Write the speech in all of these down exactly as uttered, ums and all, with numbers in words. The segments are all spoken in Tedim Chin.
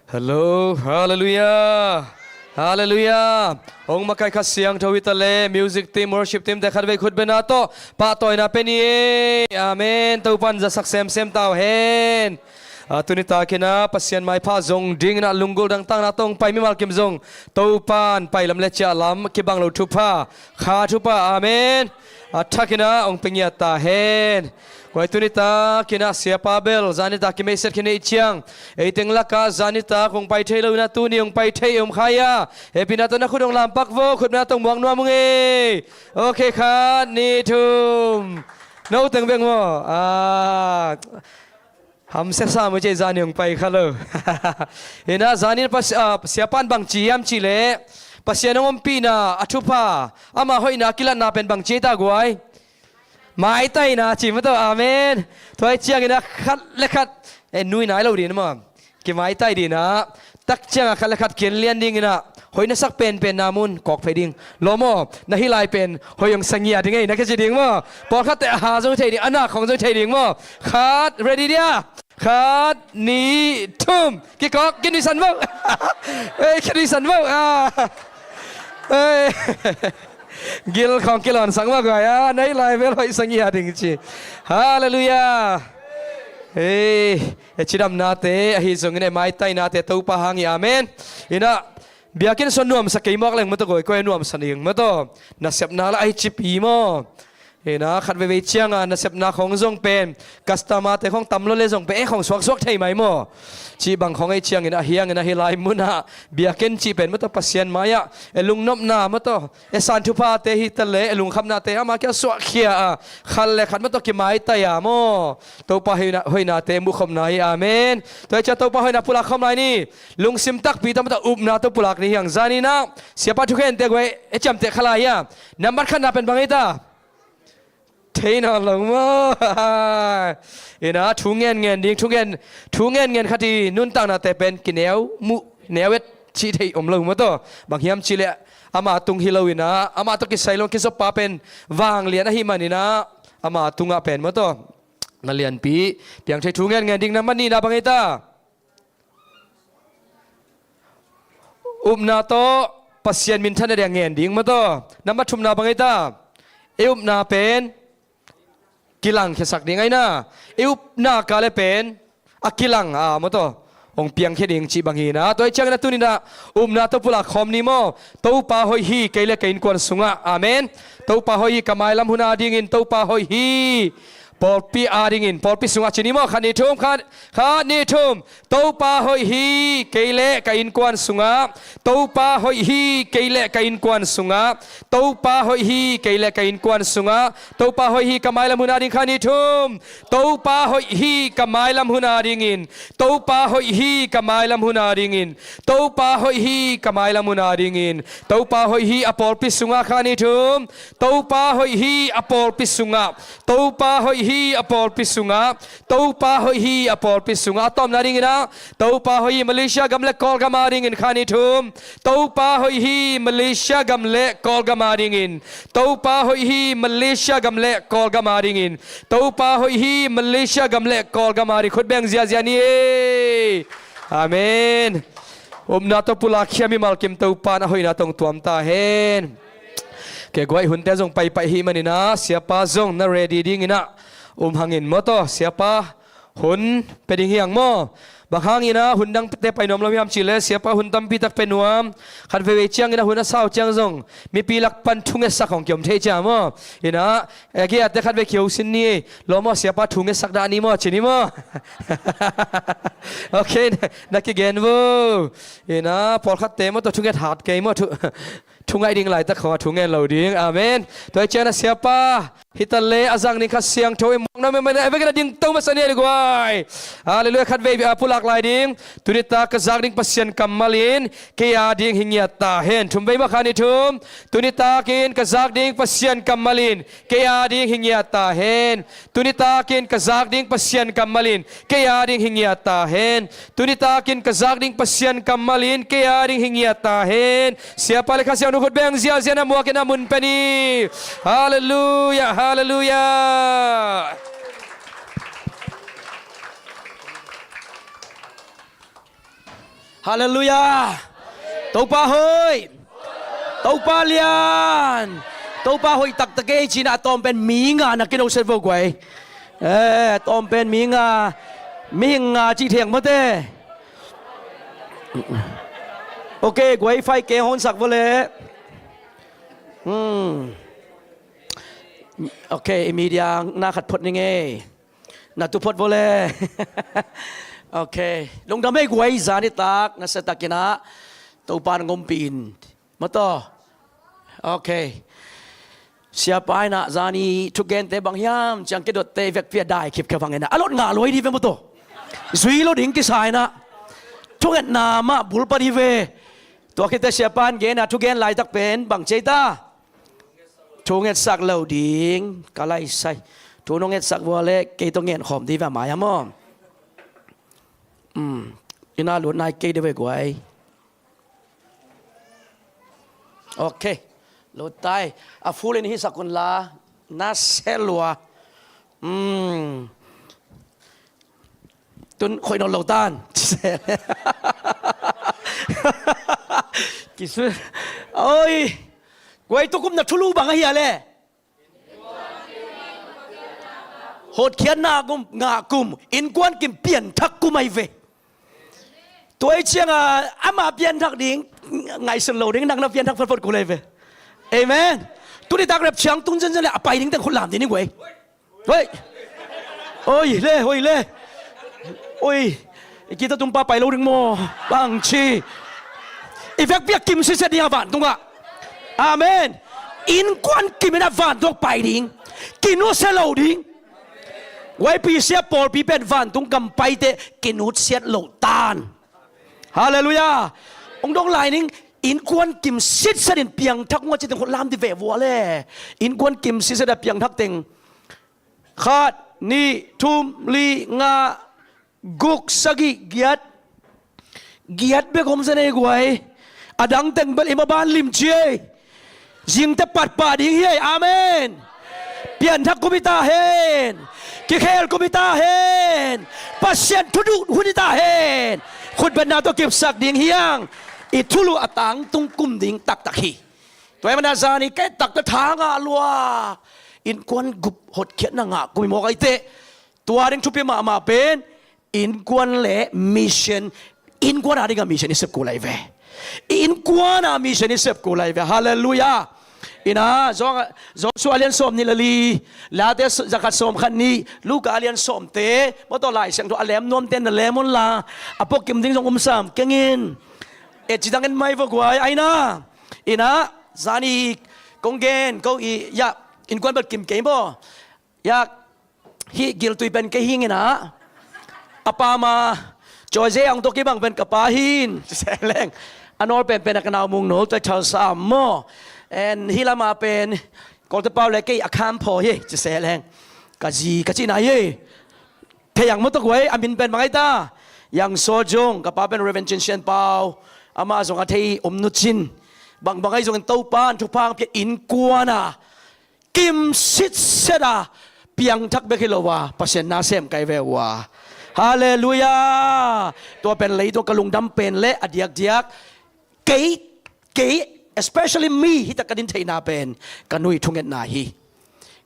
Hello, halleluiah. Halleluiah. Hong makai Kha Siangtho hi ta le, music team, worship team te khatvei khut bena tawh pahtawina pia ni ei. Amen. Topan zasak semsem ta uh hen. A, tuni takin ah Pasian maipha zong dingin ah lunggulh dangtakna tawh hong pai mimal kim zong Topan pailam le ciahlam kibang lo thupha, kha thupha. Amen. A thakin ah hong pia ngiat ta hen. Kua i tuni takin ah siapa bel zani tak kimeiset khin ei ciang, ei teng lakah zani tak hong pai thei lo in ah tuni hong pai thei om kha ia, hehpihna tawh na khut hong lampak vo, khut bena tawh muak nuam ung ei. Ok, khat, nih, thum. No teng bek maw? A, hamsia sa mu cei, zani hong pai kha lo. In ah zani pas-, a, siapan bang ci hiam cih leh, Pasian hong ompihna a thupha, ama hoihna kilatna pen bang ci ei ta guai? Maitaina ci maw taw. Amen. Tua hi ciangin ah khat le khat, eh, nui nai lo ding maw? Kimaitai ding ah, tak ciangah khat le khat kian lian dingin ah, hoih na sak penpen na mun kawk phei ding. Lawm aw, na hih lai pen hoih hong sa ngiat ding ei, na kici ding maw? Pawlkhatte a ha zong thei ding, a nak khong zong thei ding maw? Khat, ready dia? Khat, nih, thum. Kikawk, kinuisan vo. Ei, kinuisan vo. Ah. Ei. Gil khong kilawngsak mah guai a, na hih lai bel hoih sa ngiat ding ci. Halleluiah. Ei, e cidamnate ahi zongin e maitainate Topa hang hi. Amen. In ah biakinn sung nuamsa kei mawk leng maw taw, koi koi nuamsa ning maw taw. Nasepna lah ahi cipi maw? In ah khat veivei ciangah nasepna khong zong pen, customer-te khong tam lo le zong pen, e khong suaksuak thei mai maw? Cih bang khong ei ciangin ah, hiangin ah hih lai munah biakinn cih pen maw taw, Pasian mai-ah e lungnopna maw taw, e san thuphate hi ta le, e lungkhamnate ama kia suahkhia a, khat le khat maw taw kimaitai a maw, Topa hoihna, hoihnate mukhopna hi. Amen. Tua hi ciah Topa hoihna pulak khawm lai ni. Lungsim takpi tawh maw taw upna tawh pulak ni hiang. Zani in ah siapa thukhente guai e ciamteh kha lai hia? Nambat khatna pen bang ei ta? Thei nawn lo maw? In ah thu ngenngen ding, thu ngen, thu ngenngen khat hi. Nuntaknate pen kineu muh neu et cih theih om lo maw taw. Bang hiam cih leh ama tung hi lo in ah, ama tawh kisai lo kizoppa pen vanglian ahih manin ah, ama tungah pen maw taw, na lianpi piang thei. Thu ngenngen ding nambat nihna bang ei ta? Upna tawh Pasian minthanna dia ngen ding maw taw. Nambat thumna bang ei ta? E upna pen kilangkhiasak ding ahi na. E upna kah le pen a kilang a maw taw, hong piangkhia ding cih bang hi na. Tua hi ciangin ah tuni in ah upna tawh pulak khawm ni maw? Topa hoih hi kei le ka innkuan sungah. Amen. Topa hoih hi ka mailam hun adingin, Topa hoih hi pawlpi adingin, pawlpi sungah ci ni maw? Khat, nih, thum, khat, khat, nih, thum. Topa hoih hi kei le ka innkuan sungah. Topa hoih hi kei le ka innkuan sungah. Topa hoih hi kei le ka innkuan sungah. Topa hoih hi ka mailam hun ading. Khat, nih, thum. Topa hoih hi ka mailam hun adingin. Topa hoih hi ka mailam hun adingin. Topa hoih hi ka mailam hun adingin. Topa hoih hi a pawlpi sungah. Khat, nih, thum. Topa hoih hi a pawlpi sungah. Topa hoih hi a pawlpi sungah. Topa hoih hi a pawlpi sungah. A tawpna dingin ah, Topa hoih hi Malaysia gam le Kawlgam adingin. Khat, nih, thum. Topa hoih hi Malaysia gam le Kawlgam adingin. Topa hoih hi Malaysia gam le Kawlgam adingin. Topa hoih hi Malaysia gam le Kawlgam ading. Khut beng ziazia ni ei. Amen. Upna tawh pulakkhia mimal kim Topa in a hoihna tawh hong tuam ta hen. Kei guai hunte zong paipai hi manin ah, siapa zong na ready dingin ah um hangin maw taw, siapa hun pia ding hiang maw? Bang hangin ah hun dangte pai nuam lo hiam cih leh, siapa hun tampi tak pia nuam. Khat veivei ciangin ah hun a sau ciang zong mipi lak pan thungetsak hong kiom thei cia maw? In ah, e, giate khat vei kiho sin ni. Lawm aw, siapa thungetsak dah ni maw, ci ni maw? Ok, na kigen vo. In ah, pawlkhatte maw taw thunget hat kei maw, thu, thungaih ding laitak khawng a thungen lo ding. Amen. Tua hi ciangin ah siapa hi ta le a zang ding Kha Siangtho i muak nuam i hih manin ah, e vekin ah dingto masa ni ei guai. Halleluiah. Khat vei, a, pulak lai ding. Tuni tak ka zak ding Pasian kammal in kei ading hi ngiat ta hen. Thum vei maw? Khat, nih, thum. Tuni takin ka zak ding Pasian kammal in kei ading hi ngiat ta hen. Tuni takin ka zak ding Pasian kammal in kei ading hi ngiat ta hen. Tuni takin ka zak ding Pasian kammal in kei ading hi ngiat ta hen. Siapa le Kha Siangtho khut beng ziazia na muak in ah mun pia ni. Halleluiah, halleluiah. Halleluiah. Topa hoih. Topa lian. Topa hoih taktak ei cih a tawm pen mi nga na kinoset vo guai. Eh, tawm pen mi nga. Mihing nga cih theng mawte. Ok, guai fai keng hong sak vo le. Hmm. Ok, i media na khat phot ning ei. Na tu phot vo le. Ok. Lungdam ei guai, zan i tak, na se takin ah Topa na ngompi in. Maw taw. Ok. Siapa in ah zani thugente bang hiam ciang kidotte vekpi a dai khipkhia bangin ah a lot ngah luai di ve maw taw. Zui lo ding kisa in ah. Thungetna mah bulpa di ve. Tua khit teh siapa in gen a thugen laitak pen bang ci ei ta. Thu ngetsak lo ding, ka laisai. Thu nong ngetsak vua le kei tawh ngen khawm di ve a mai a maw. Um, ina lut nai kei de ve guai. Ok. Lut tai. A full in hisak un la. Na se lua. Um. Tun khoih nawn lo tan. Kisu. Oi. Guai, tu kum na thulu bang ahi a le. Hotkhiatna kum, ngah kum, innkuan kim pianthak kum ahi ve. Tua hi cianga ama pianthak ding ngaihsun lo ding, nang na pianthak photphot kul ahi ve. Amen. Tuni tak rep ciang tung zenzen le a pai ding teng khut lam ding ni guai. Hoi. Oi le, hoi le. Oi. I kita tumpa pai lo ding maw. Bang ci. I vekpi a kim sitset ding a vantungah. Amen. Innkuan kim in a vantung pai ding. Kinusia lo ding. Guai, pi sia pawlpi pen vantung gam paite kinutsiat lo tan. Halleluiah. Ong dong lai ning, innkuan kim sitset in piangthak ngua ci teng khut lam di ve vua le. Innkuan kim sitset a piangthak teng. Khat, nih, thum, li, nga, guk, sagih, giat. Giat bek om zen ei guai. A dang teng bel i maban lim ci ei. Zingte patpah ding hi ei. Amen. Pianthak kum hi ta hen. Kikhel kum hi ta hen. Pasian thu duh hun hi ta hen. Khutbetna tawh kipsak ding hi hang. I thulu a tangtung kum ding taktak hi. Tua hi mana zani kei taktak tha ngah lua. Innkuan gup hotkhiatna ngah kum hi mawk ahi teh. Tua ding thupi mahmah pen innkuan le mission, innkuan a ding a mission i sep kul ahi ve. Innkuan a mission i sep kul ahi ve. Halleluiah. Ina, Joshua a lian sawm nih le li, Late zakhat sawm khat nih, Luka a lian sawmte, maw taw, Lai Siangtho a lem nuamte na lem un la, a pawh kim ding zong um sam keng in. E ci dang en mai vo guai, aina. Ina, zani kong gen ko i, ya, innkuan bel kim kei maw. Ya, hih giltui pen kei hing ina. A pa ma, Joy Ze ang tawh kibang pen ka pa hin. Ci se leng. A nawl penpen a ka nau mung nawl tua thal sa maw. And hih lama pen Kawlte pau le kei a kham phaw hi. Ci se leng. Ka zi, ka cihna hi. Thei ang maw tawh guai, a min pen bang ahi ta. Yang Saw Jung, ka pa pen Reverend Cin Sian Pau. Amah zong a thei om nu cin. Bangbang ahi zongin Topa in thupha hong pia innkuan a kim sitset a piangthak bek hi lo a, Pasian na sem kai ve uh a. Halleluiah. Tua pen leitung ka lungdam pen le a diakdiak kei, kei, especially me, hita ka din theihna pen ka nui thungetna hi.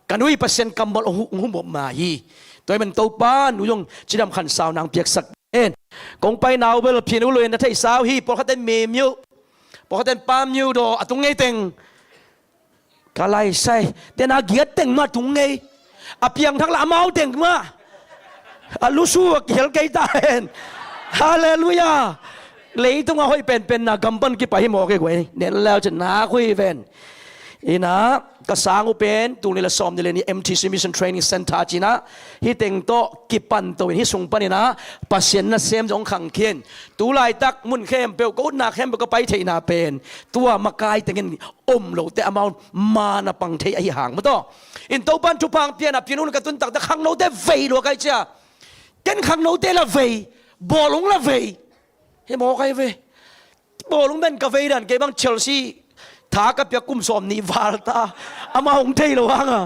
Ka nui Pasian kammal hong hu-, hong humopna hi. Tua hi man Topa nu zong cidam khansau nang piaksak pen. Kong pai nau bel phin uh luin na theihsa uh hi. Pawlkhaten mimiuh, pawlkhaten pamiuh daw a tung ngei teng. Ka laisai, tena giat teng mah tung ngei. A piangthak la amau teng mah. A lusu a kihel kei ta hen. Halleluiah. Leitung a hoih penpen na gampan kipai hi mawk hi guai. Nen lau cin nak hui ven. Ina, ka sang uh pen, tul nih le sawm nih le nih M T C Mission Training Center cina. Hih teng tawh kipan to in hih sung pan ina, Pasian nasem zong khang khin. Tu laitak mun khempeuh, ka utna khempeuh ka pai theihna pen. Tua makai tengin om lote amau man a pang thei ahi hang maw taw. In Topan thupha hong pian a pian un ka tun takte khangnote vei lua kai cia. Ken khangnote la vei, bawlung la vei. He maw kai ve. Bawlung ben ka vei dan kei bang Chelsea tha ka piak kum sawm nih val ta. Amau hong thei lo hang a.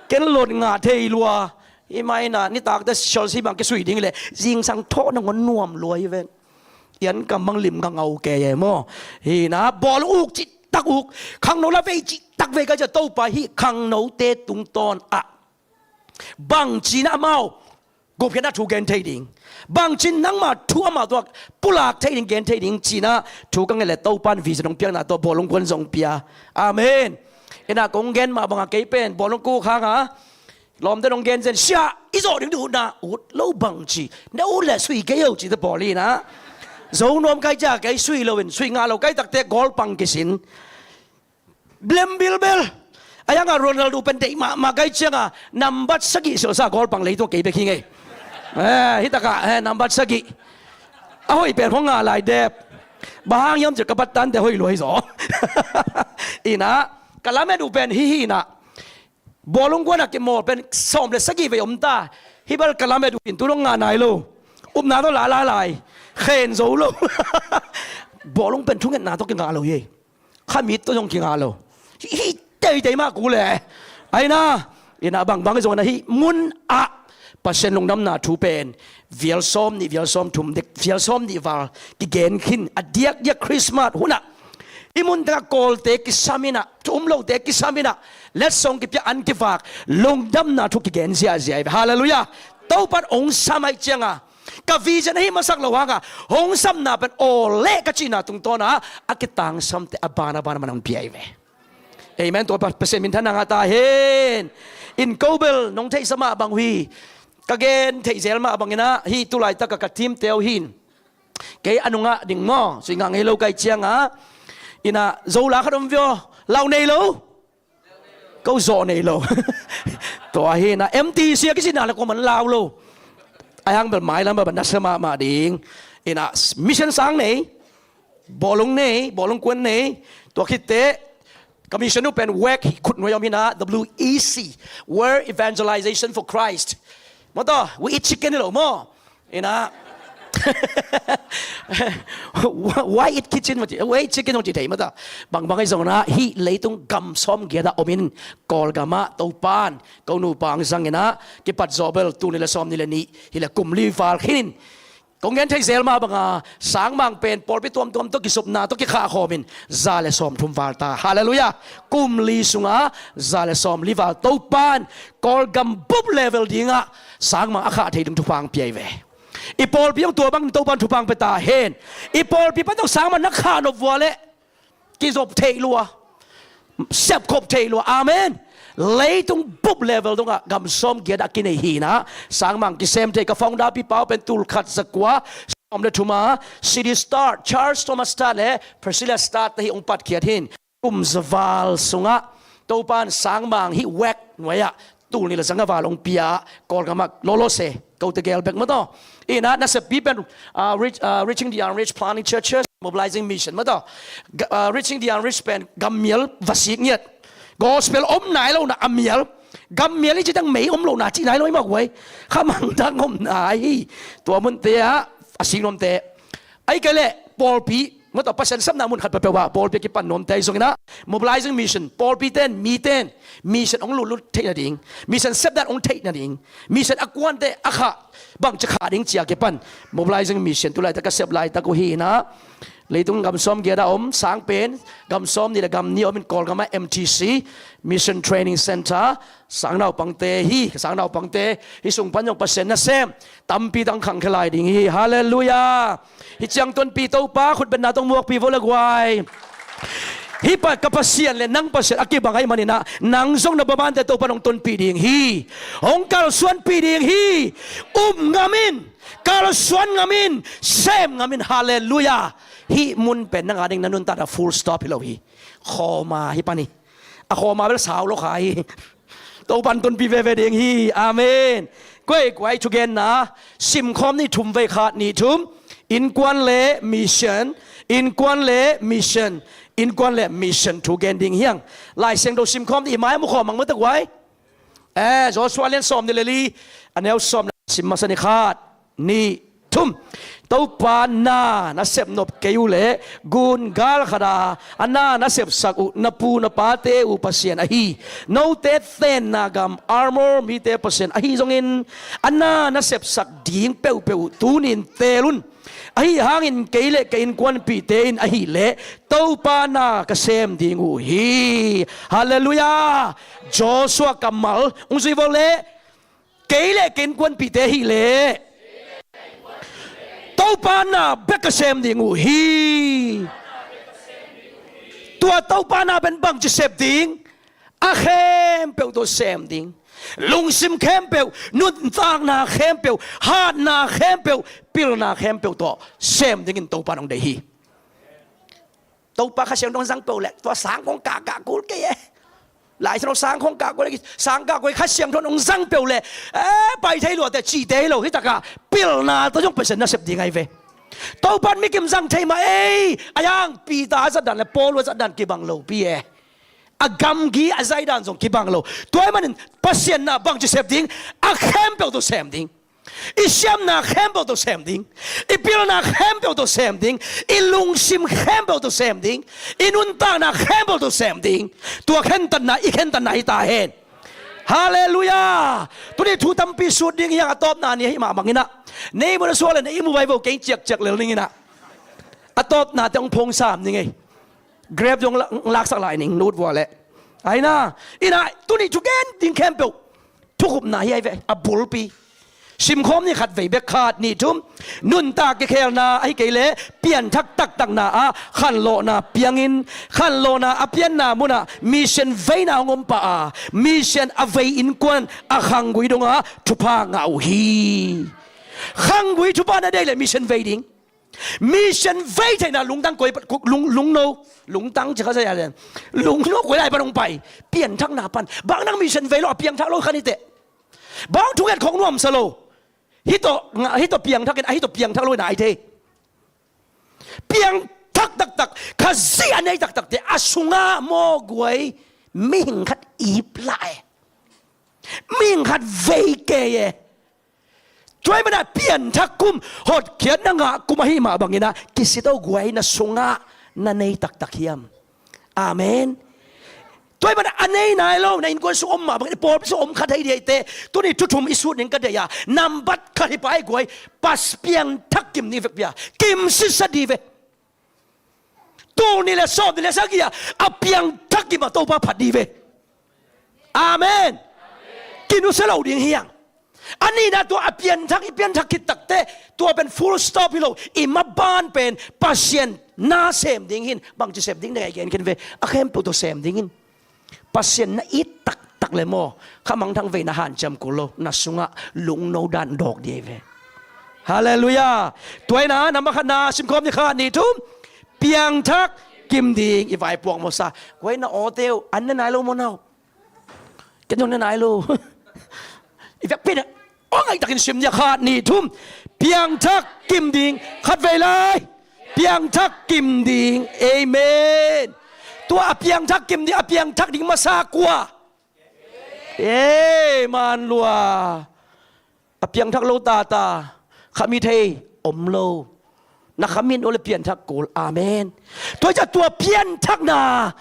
Ken lot ngah thei lua. Hi mai na nitakte Chelsea bang kisui ding le. Zingsang thawh nangawn nuam lua hi ven. Kian kam bang lim ngangau kei e maw. Hi na, bawlung uk cihtak uk, khangno la vei cihtak vei ka ci a, Topa hih khangnote tungtawn ah bangci-in amau gupkhiatna thu gen thei ding, bangci-in nangma thu amau tungah pulak thei ding, gen thei ding ci-in ah thu ka nget leh Topa in vision hong piakna tawh bawlung kuan zong pia. Amen. Hi na, kong gen mah bangah kei pen bawlung kuk hang a, lawmte nong gen zen, sia, i zawh ding di utna, ut lo bangci, na ut leh sui kei o ci ta pawl hi na. Zo nuam kai ciang kei sui lo in, sui ngah lo kai takte goal pang kisin. Blem bilbel. A hiangah Ronaldo pen deih mahmah kai ciangah nambat sagih silsa goal pang leitung kei bek hi ngei. Eh, hi takah, eh, nambat sagih. A hoih pen hong ngah lai dep. Bang hang hiam cih ka bat tante hoih lua hi zaw. Hi na, ka lamet uh pen hih hi na. Bawlung kuan a kimawl pen sawm le sagih vei om ta. Hih bel ka lamet uh in tu dong ngah nai lo. Upna tawh la la lai. Khen zo lo. Bawlung pen thungetna tawh kingah lo hi. Khamit tawh zong kingah lo. Hi, hi teitei mah kul e. Ahi na, hi na, bangbang zong na hih mun ah Pasian lungdamna thu pen vial sawm nih, vial sawm thum dek, vial sawm nih val kigen khin a diakdiak Christmas hunah i mun tengah kawlte kisam inah, thu um lote kisam inah, letsong kipia an kivak, lungdamna thu kigen ziahziah hi ve. Halleluiah. Topan hong sam ahih cianga, ka vision ahi masak lo hanga hong samna pen aw leh ka cihna tungtawna a kitangsamte a ban a ban a man hong pia hi ve. Amen. Tua pa Pasian minthanna ngah ta hen. In ko bel nong theihsa mah bang uh hi. Ka gen theih zel mah bangin ah hih tulaitak a ka team te uh hin, kei a nungah ding maw, sui ngah ngei lo ka hih cianga, inah zo la khat om vio, lau nei lo. Ko zawh nei lo. Tua hi na, M T C a kici na le ko man lau lo. A hiang bel mailam bel na sa mahmah ding. Inah mission sang nei, bawlung nei, bawlung kuan nei. Tua khit teh ka mission uh pen wek hi khut nuai om hi na, W E C, World Evangelization for Christ. Maw taw, we eat chicken hi lo maw. Inah, why eat chicken maw ci, why eat chicken maw ci thei maw taw. Bangbang ahi zong na, hih leitung gam sawm giat ah om in, Kawlgam ah Topan ko nupa hong zang inah, kipat zawh bel tul nih le sawm nih le nih hi le kum li val khin in. Kong gen thei zel mah banga sangmang pen pawlpi tuamtuam tawh kisupna tawh kikhahkhawm in za le sawm thum val ta. Halleluiah. Kum li sunga za le sawm li val Topan Kawlgam bup level dingah sangmang a khah thei ding thupha hong pia hi ve. I pawlpi hong tua bangin Topan thupha hong pia ta hen. I pawlpi pan tawh sangmang na khah nop vua leh kizop theih lua, sepkhop theih lua. Amen. Leitung bup level dongah gam sawm giat a kinei hi na, sangmang kisem thei. Ka founder pi pau pen tul khat za kua sawm le thuma City Start, Charles Thomas Start le Priscilla Start te hi hong patkhiat hin. Kum za val sungah Topan sangmang hih wek nuai ah tul nih le za nga val hong pia, Kawlgam ah lolo se, kote gel bek maw taw. Inah nasep pi pen, ah, reach, ah, Reaching the Unreached, Planting Churches, Mobilizing Mission maw taw. Ga-, ah, Reaching the Unreached pen gammial va sik ngiat. Gospel om nai lo na a mial. Gammial i ci tang mei om lo na ci nai lo i mawk uai. Khamang dang om nai hi. Tua munte ah a sik nuamte. Ahih kei leh pawlpi maw taw, Pasian sepna mun khat peuhpeuh ah pawlpi a kipan nuamte ahi zongin ah, Mobilizing Mission, pawlpi ten, mi ten mission hong lutlut theih nading, mission sep dan hong theih nading, mission a kuante a khah bangci khah ding ci a kipan Mobilizing Mission tu laitak ka sep laitak uh hi na. Leitung gam sawm giat a om, sang pen gam sawm nih le gam nih om in, Kawlgam ah M T C, Mission Training Center, sangnaupangte hi, sangnaupangte hih sung pan zong Pasian nasem tampi tang khangkhia lai ding hi. Halleluiah. Hih ciang tonpih Topa khutbetna tawh muakpih vo le guai. Hih pa ka Pasian le nang Pasian a kibang ahih manin ah, nang zong na bamante Topa nong tonpih ding hi. Hong kalsuanpih ding hi. Um ngam in, kalsuan ngam in, sem ngam in. Halleluiah. Hih mun pen nang a ding na nuntakna full stop hi lo hi. Khawma hih pan hi. A khawma bel sau lo kha hi. Topan tonpih veve ding hi. Amen. Kuai kuai thugenna simkhawm ni, thum vei khat ni thum. Innkuan le mission, innkuan le mission, innkuan le mission thugen ding hi hang. Lai Siangtho simkhawm ni, i mai a mu khawm mang mawk tak uai. Eh, Joshua lian sawm nih le li, a neu sawm na sim masa ni, khat, nih, thum. Topa na na sepnop kei uh leh gun gal khat a, a na na sepsak uh na pu na pate uh Pasian ahi, note tenna gam Amor mite Pasian ahi zongin, a na na sepsak ding peuhpeuh uh tuni-in teel un. Ahi hangin kei le ka innkuanpihte in ahileh Topa na ka sem ding uh hi. Halleluiah. Joshua kammal hong zui vawh leh, kei le ka innkuanpihte hileh Topa na bek ka sem ding uh hi. Tua Topa na pen bangci sep ding? A khempeuh tawh sem ding. Lungsim khempeuh, nuntakna khempeuh, hatna khempeuh, pilna khempeuh tawh sem dingin Topa nong deih hi. Topa Kha Siangtho hong zang peuh leh tua sang khong kahkah kul kei e. Lai Siangtho sang khong kah kul e, sang kah kul e, Kha Siangtho hong zang peuh leh, eh, pai thei lua teh cihte hi lo, hi takah pilna tawh zong Pasian na sep ding ahi ve. Topa in mikim zang thei mah ei, a yang Peter a zat dan le Paul a zat dan kibang lo pi e. A gamgi a zai dan zong kibang lo. Tua ahih manin Pasian na bangci sep ding? A khempeuh tawh sem ding. I siamna khempeuh tawh sem ding. I pilna khempeuh tawh sem ding. I lungsim khempeuh tawh sem ding. I nuntakna khempeuh tawh sem ding. Tua khentatna i khentatna hi ta hen. Halleluiah. Tuni thu tampi sut ding hi hang, a tawpna ni ahi mah bangin ah, nei mu na suak le na i mu vai vo kei ciakciak lel dingin ah, a tawpna te hong phawng sam ning ei. Grab zong la-, laksak lai ning, nut vua leh. Ahi na, ina, tuni thugen ding khempeuh thukhupna hi ahi ve, a bulpi. Simkhawm ni khat vei bek, khat, nih, thum. Nuntak kikhelna ahi kei leh pianthak taktakna ah khanlawhna piangin, khanlawhna a pianna munah mission veina hong om pah a, mission a vei innkuan a khanggui dongah thupha ngah uh hi. Khanggui thupha na deih leh mission vei ding. Mission vei theihna lungtang koi, lung, lungno, lungtang ci kha sa ya len. Lungno koi lai pan hong pai. Pianthakna pan. Bang nang mission vei lo, a piangthak lo kha ni teh. Bang thunget khong nuamsa lo. Hih tawh, hih tawh piangthak in, a hih tawh piangthak lo in a ai thei. Piangthak taktak, Khazih a nei taktak teh, a sungah mawguai mihing khat ip lai. Mihing khat vei kei e. Tua ahih manin ah pianthak kum, hotkhiatna ngah kum ahi mah bangin ah, kisito guai na sungah na nei taktak hiam? Amen. Tua ahih manin ah a nei nai lo, na innkuan sung om mah bangin, i pawlpi sung om kha thei ding hi teh, tuni thu thum i sut ning ka deih a, nambat khat hi pah ei guai, Pasian piangthak kim ni vekpi a, kim sitsa di ve. Tul nih le sawm nih le sagih ah a piangthak kim a Topa phat di ve. Amen. Kinusia lo ding hi hang. A nihna tua a pianthak, i pianthak khit tak teh, tua pen full stop hi lo, i maban pen Pasian na sem ding hi in, bangci sep ding na ngai gen khin ve, a khempeuh tawh sem ding hi in. Pasian na it taktak le maw, kha mangthang vei na hanciam kul lo, na sungah lungno dan dawk ding hi ve. Halleluiah. Tua ahih manin ah, nambat khatna, simkhawm ni, khat, nih, thum. Piangthak kim ding, i vaipuak mawhsa. Guai na awte uh, an ne nai lo maw nau? Ken zong ne nai lo. I vekpi in ah, aw ngaihtakin sim ni a, khat, nih, thum. Piangthak kim ding, khat vei lai. Piangthak kim ding. Amen. Tua a piangthak kim ding, a piangthak ding masa kua? Amen. Lua. A piangthak lo tata, kha mi thei om lo. Na kha mi in aw le pianthak kul. Amen. Tua hi ciang tua pianthakna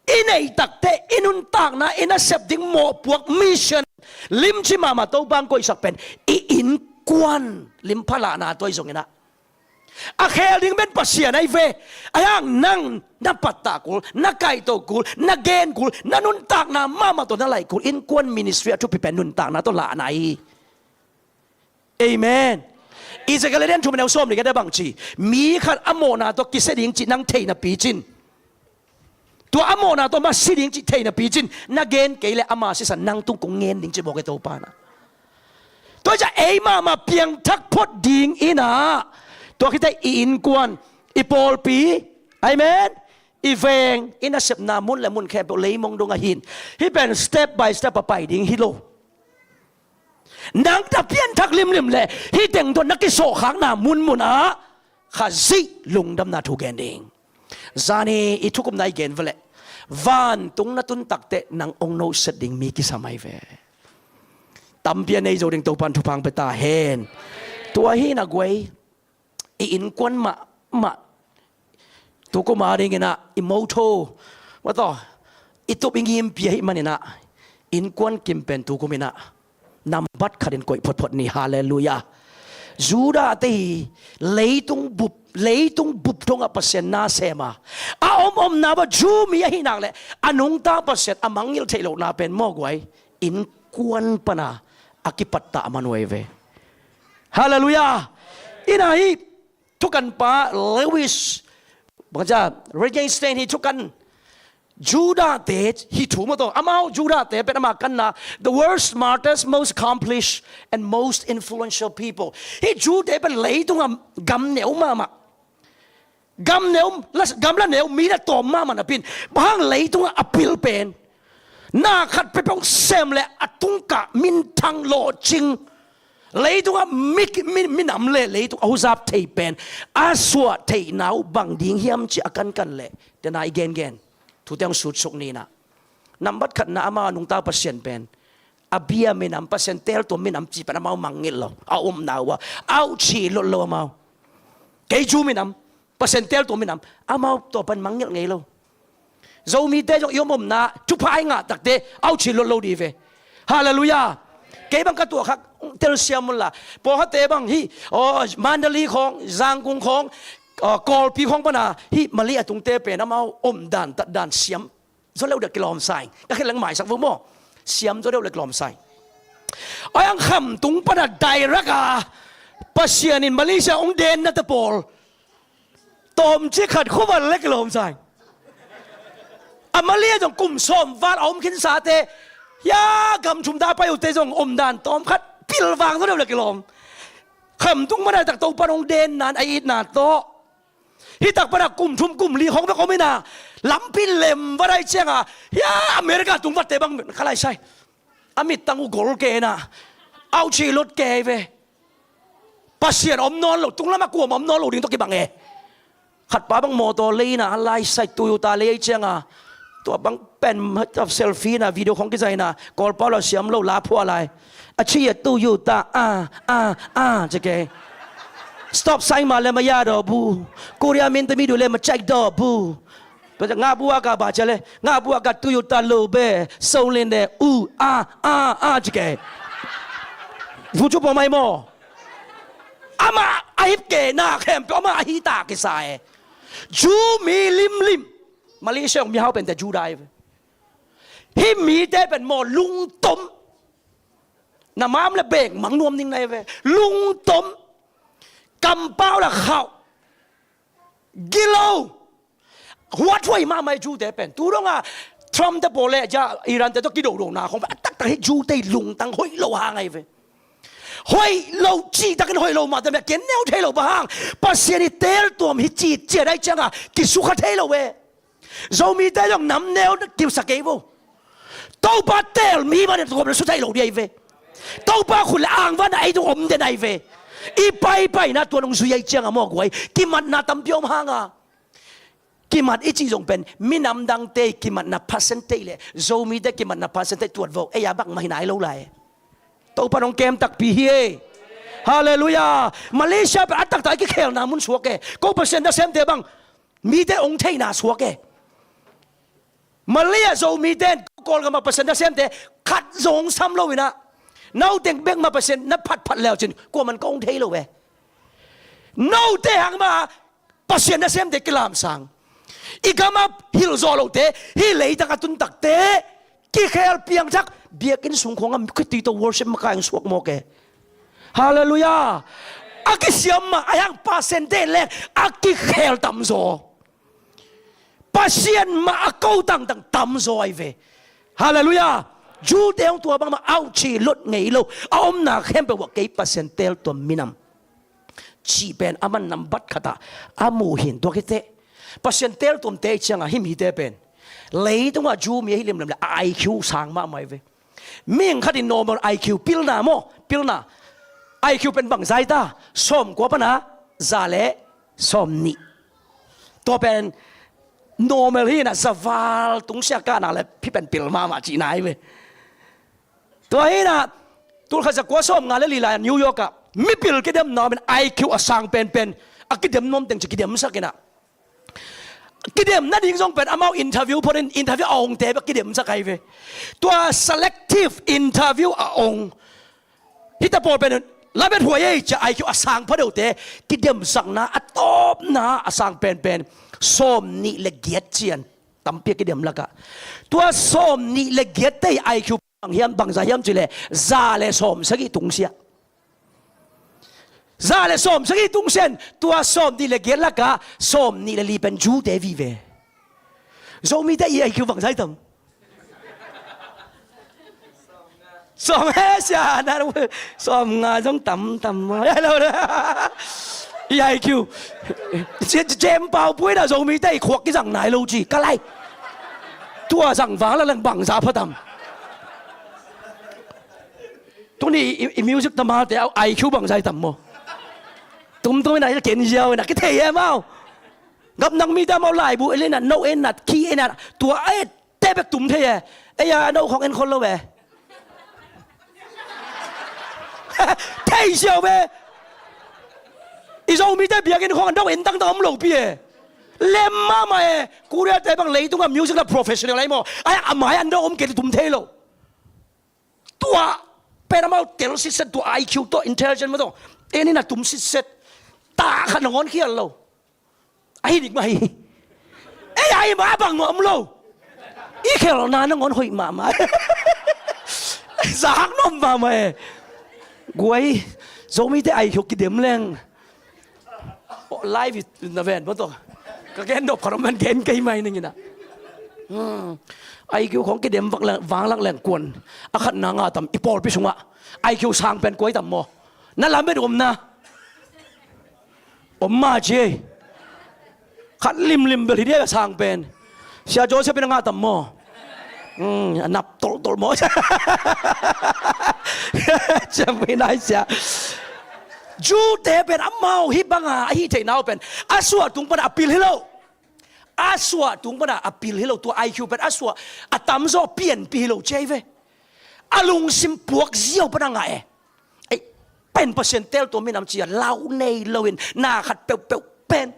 i neih tak teh, i nuntakna, i nasep ding mawhpuak mission limci mahmah Topa in koihsak pen i innkuan lim pha lahna tua hi zongin ah, a khel ding pen Pasian ahi ve. Ahi hang nang na pattah kul, na kaihto kul, na gen kul, na nuntakna mahmah tawh na laih kul, innkuan ministry a thupi pen nuntakna tawh lahna hi. Amen. I Ezekiel a lian thum a neu sawm le giat ah bang ci? Mi khat a mawhna tawh kisia ding cih nang thei napi cin, tua a mawhna tawh ama si ding cih thei napi cin, na gen kei leh ama sisan nang tung kong ngen ding ci mawk hi Topa in ah. Tua hi ciang ei mahmah piangthak phot dingin ah, tua khit teh i innkuan, i pawlpi, amen, i veng, i nasepna mun le mun khempeuh leimong dong ahi in. Hih pen step by step a pai ding hi lo. Nang na pianthak limlim leh hih teng tawh na kisawhkhakna munmun ah Khazih lungdamna thu gen ding. Zani i thukhupna i gen vua leh, vantung na tun tak teh nang hong noset ding mi kisam ahi ve. Tampi a nei zo ding Topa in thupha hong pia ta hen. Tua hi in ah guai, i innkuan mahmah, tu kum a dingin ah i motto, motto, i tup i ngimpih ahih manin ah, innkuan kim pen tu kum in ah nambat khatin koih photphot ni. Halleluiah. Judah te hi leitung bup, leitung bup dongah Pasian na sem a, a om omna bang Jew mi ahih nak leh a nungta Pasian a mangngilh theih lohna pen mawk uh ai, innkuan pana a kipattah man uh ai ve. Halleluiah. Ina hi thukanpa Lewis, bangcia, Regenstein hi thukan Judah te hi thu maw taw, amau Judah te pen ama kanna, the world's smartest, most accomplished and most influential people. Hi Jew te pen leitungah gam neu mahmah, gam neu, la, gam la neu, mi la tawm mahmah napi-in, bang hang leitungah a pil pen na khat peuhpeuh sem le a tungkah minthang lawhcing, leitungah mi, mi, minam le leitung a huzap thei pen a suah theihna uh bang ding hiam cih a kankan leh dena i gengen thute hong sutsuk ni. Nambat khatna, amau a nungta Pasian pen a bia minam, Pasian teltuam minam cih pen amau mangngilh lo, a omna uh ah auchih lot lo amau. Kei Jew minam, Pasian teltuam minam, amau tua pan mangngilh ngei lo. Zomite zong i om omna thupha i ngah takte auchih lot lo dih ve. Halleluiah. Kei bang ka tuah khak telsiam unla, pawlkhatte bang hi, aw, Mandalay khawng, Zangkung khawng, aw, Kawlpi khawng pana hi Malay a tungte pen amau omdan tatdan siam zaw leuh deuh kilawm sa ing. Ka khen leng maisak vo maw. Siam zaw leuh deuh kilawm sa ing. Ai, ang Khamtung pana direct a Pasian in Malaysia hong denna te pawl tawmcik khat khuavan le kilawm sa ing. A Malay ah zong kum sawm val a om khinsate, hia gam thum dah pai uhte zong omdan tawm khat pilvang zaw leuh le kilawm. Khamtung mana tak Topa hong denna in a itna tawh, hi tak pana kum thum kum li khawng bek om ina, lampi lem va dai cianga, hia America tung vatte bang kha lai sai. A mittang uh gol kei na, auchih lot kei ve. Pasian om nawn lo, tunglam a kuamah om nawn lo ding tawh kibang e. Khatpa bang mawtaw lei na, a lai sai Toyota lei cianga, tua bang pen selfie na, video khawng kizai na, Kawlpau la siam lo, la phua lai. A ci a Toyota, a, a, a, ci kei. Stop sign ma le ma ya daw bu. Korea min te mi du le ma cek daw bu. Tua ciang ngah bu a ka ba cia le, ngah bu a ka Toyota lo be, so len de, u, a, a, a, ci kei. Vu cu pawh mai maw? Amah a hip kei na khempeuh amah a hita kisa e. Jew mi limlim. Malaysia hong mihau pente Judah hi ve. Hih mite pen maw lungtom. Na mam le bengmang nuam ning na hi ve. Lungtom. Kampau la khauh. Gilo. Huathuai mahmah hi Jew te pen. Tu donga Trump te pawl le ja Iran te tawh kidodona khong a taktak hi Jew te lungtang hoih lo hang ahi ve. Hoih lo, cihtakin hoih lo mah te mia ken neu thei lo bang hang. Pasian i teltuam hi ci ciat ahi cianga kisukha thei lo ve. Zomite zong nam neu na kiusa kei vo. Topa tel mi mah ne tuam na su thei lo di ahi ve. Topa khut le angvan a ei tung om den ahi ve. I paipaina tua nung zui ahi cianga mawk uai. Kimatna tampi om hanga. Kimat i cih zong pen minam dangte kimatna percentage le Zomite kimatna percentage tuat vo. Ei a bak mah hi nai lo lai. Topa nong kem takpi hi e. Halleluiah. Malaysia pen a taktak i kikhelna mun suak e. Ko Pasian nasemte bang mite ong theihna suak e. Malay ah Zomite in Kawlgam ah Pasian nasemte khat zong sam lo inah, nauteng bek mah Pasian na phatphat leucin kuaman ka ong thei lo e. Note hang mah Pasian nasemte kilamsang. I gamah hilh zawh lote, hih leitang a tun takte kikhel piangthak, biakinn sung khawngah khitui tawh worship makai hong suak mawk e. Halleluiah. A kisiam mah a hiang Pasian te leng a kikhel tamzaw. Pasian mah a ko tangtang tamzaw ahi ve. Halleluiah. Jew te hong tua bangmah auchih lot ngei lo. A omna khempeuh ah kei Pasian teltuam minam cih pen a man nambat khatah a muh hin tua khiteh. Pasian teltuamte i ciangah hih mite pen leitungah Jew mi ahi limlim le a I Q sang mahmah ahi ve. Mihing khat in normal I Q pilna maw, pilna I Q pen bang zai ta, sawmkua pana za le sawmnih. Tua pen normal hi na, zaval tungsia kahna le phi pen pil mahmah cihna ahi ve. Tua hi na, tulkhat zakua sawmnga le li lai-a New York ah mipil kidemna om in I Q a sang penpen a kidem nuam teng ci kidemsak inah, kidem nading zong pen amau interview photin interview a ongte bek kidemsak ahi ve. Tua selective interview a ong hita pawl pen Lamethuai ei cia I Q a sang pha deuhte kidemsakna a tawpna a sang penpen sawm nih le giat cian tampi a kidem lakah, tua sawm nih le giatte I Q bang hiam, bangza hiam cih leh za le sawm sagih tungsiah. Za le sawm sagih tungsiah in tua sawm nih le giat lakah sawm nih le li pen Jew-te vive. Zomite i I Q bangza i tam? Sawm he sia na, sawm nga zong tam tam maw. I I Q. Sia Jem Pau Puai na Zomite i khuak kizang nai lo ci ka lai. Tua zang vang la leng bangza pha tam? Tuni i, i music tamate a I Q bangza i tam maw? Tumtum ina i ken ziau ina kithei e mau. Gapnang mite mau laibu elina no enat ki enat tua et te bek tum thei e. Ei a no khong en khol lo e. Thei siau ve. I Zomite biakinn khong an dong en tangtang om lo pi e. Lem mahmah e. Korea te bang leitung a music la professional ai maw? Ai a mai an dong om ke tum thei lo. Tua pen amau tel sitset tua I Q tawh intelligent maw tawh. En in a tum sitset. Ta khat nangawn khial lo. Ahi dik mah hi. Ei ahi mah bang nuam lo. I khelna nangawn hoih mahmah. Zak nuam mahmah e. Guai, Zomite I Q kidem leng. Oh, live na ven maw tawh. Ka gen dop khat om man gen kei mai ning ina. Hmm. I Q khong kidem vak leng, vanglak leng kuan. A khatna nga tam i pawlpi sungah I Q sang pen kuai tam maw? Na lamet omna. Om ma ci ei. Khat limlim bel hi dia a sang pen. Sia Joseph in a ngah tam maw? Hmm, a nap tolhtolh maw? Ciam hi nai sia. Jew-te pen amau hih banga a hih theihna uh pen a suah tung pana a pil hi lo. A suah tung pana a pil hi lo, tua I Q pen a suah a tamzaw pianpih hi lo ci ei ve. A lungsim puak ziau pana ngah e. Ei pen Pasian teltuam minam cia lau nei loin na khat peuhpeuh pen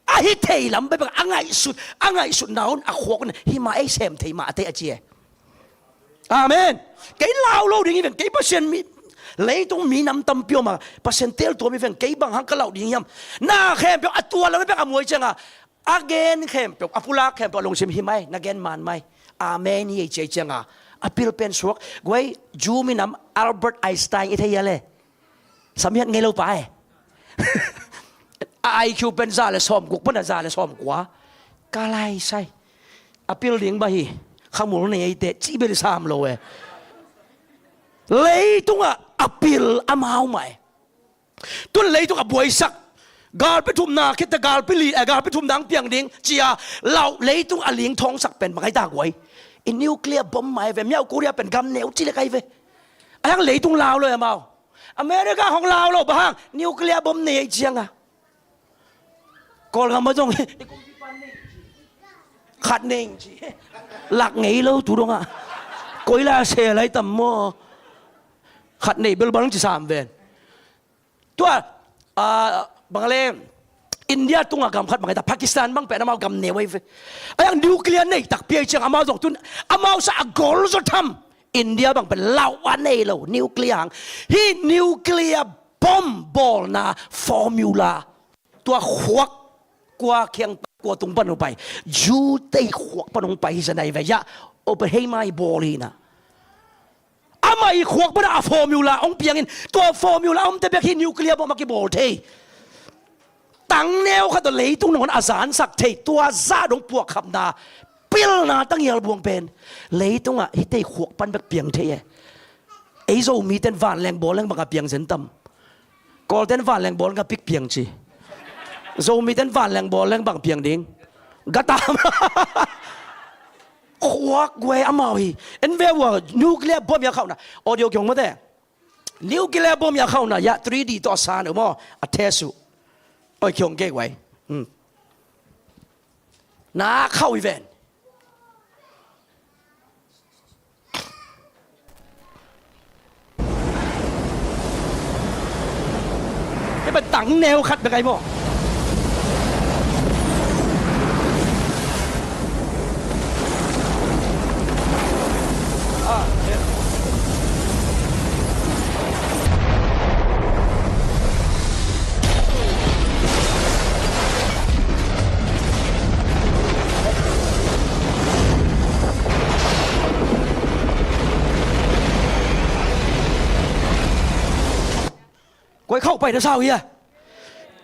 a hi thei lam peuhpeuh a ngaihsut, a ngaihsutna un a khuak un hih mah ei sem thei mah a tei a ci e. Amen. Kei lau lo ding hi veng, kei Pasian mi, leitung minam tampi om a Pasian teltuam hi veng, kei bang hang ka lau ding hiam? Na khempeuh a tua lam peuh a muai cianga a gen khempeuh, a pulak khempeuh a lungsim hi mai, na gen man mai. Amen hi ei ci ei cianga a pil pen suak. Guai, Jew minam Albert Einstein i thei a le. Samiat ngei lo pa e. A I Q pen za le sawm guk pana za le sawm kua. Ka lai sai. A pil ding ba hi. Khamul nei eite ci bel sam lo e. Leitungah a pil amau mah e. Tun leitung a buaisak, galpi thumna khitte galpi li, eh, galpi thumna ang piang ding cia lau leitung a ling thawngsak pen bang ai ta guai. I nuclear bomb mai ve, miau Korea pen gam neu ci le kai ve. A hang leitung lau lo amau. America hong lau lo bang hang nuclear bomb nei ai cianga. Kawlgam a zong khat nei ci. Lak ngei lo tu dongah. Koila se lai tam maw? Khat nei bel bang ci sam ven. Tua, ah, bang le, India tunga gam khat bang ta, Pakistan bang pen amau gam neu ai ve. A yang nuclear nei takpi ai ciang amau zong tun, amau sa a gol zaw tham. India bang pen lau a nei lo, nuclear hang. Hih nuclear bomb bawlna formula. Tua khuak kua kiang kua tung pan hong pai. Jew-te khuak pan hong pai hi sa nai ve ya. Oppenheimer i bawl hi na. Amah i khuak pana a formula hong piangin, tua formula omte bek hi nuclear bomb a kibawl thei. Tangneu khat tawh leitung nangawn a zansak thei, tua zah dong puakkhapna, pilna tangial buang pen. Leitungah hihte i khuak pan bek piang thei e. Ei Zomite'n vanleng bawleng bangah piang zen tam? Kawlte'n vanleng bawleng a pik piang ci. Zomite'n vanleng bawleng bang piang ding? Gatam. Khuak guai amau hi. En ve ua nuclear bomb ya khauhna. Audio kiong mate. Nuclear bomb ya khauhna ya three D tawh a san uh maw? A test uh. Oi kiong kei guai. Hmm. Na khauh hi ven. Hei, ba tang neu khat bek ai maw? Ah, yeah. Pai na sau hi a.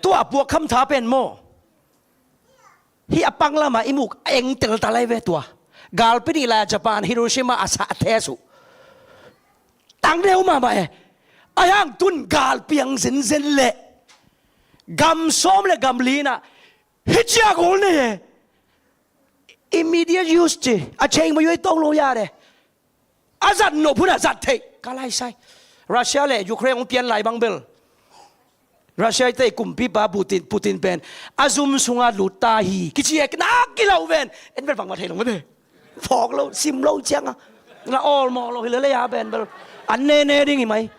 Tua a puak kham tha pen maw, hih a pang lamah i muk a eng teltal ahi ve tua. Galpi nih lai-a Japan Hiroshima a sa a thes uh. Tang deuh mahmah e. Ahi hang tun gal piang zenzen leh gam sawm le gam li-in ah hih ciang gol nei e. Immediate use ci a cheng ma yoi tong lo ya de. A zat nop hun a zat theih ka laisai. Russia le Ukraine hong pian lai bang bel Russia i tei kumpipa Putin, Putin pen a zum sunga lut ta hi kici e, na kilauh ven. En vel bangmah thei lo ve. Phawk lo, sim lo cianga na awlmawh lo hi lele ya pen bel an nene ding hi mai.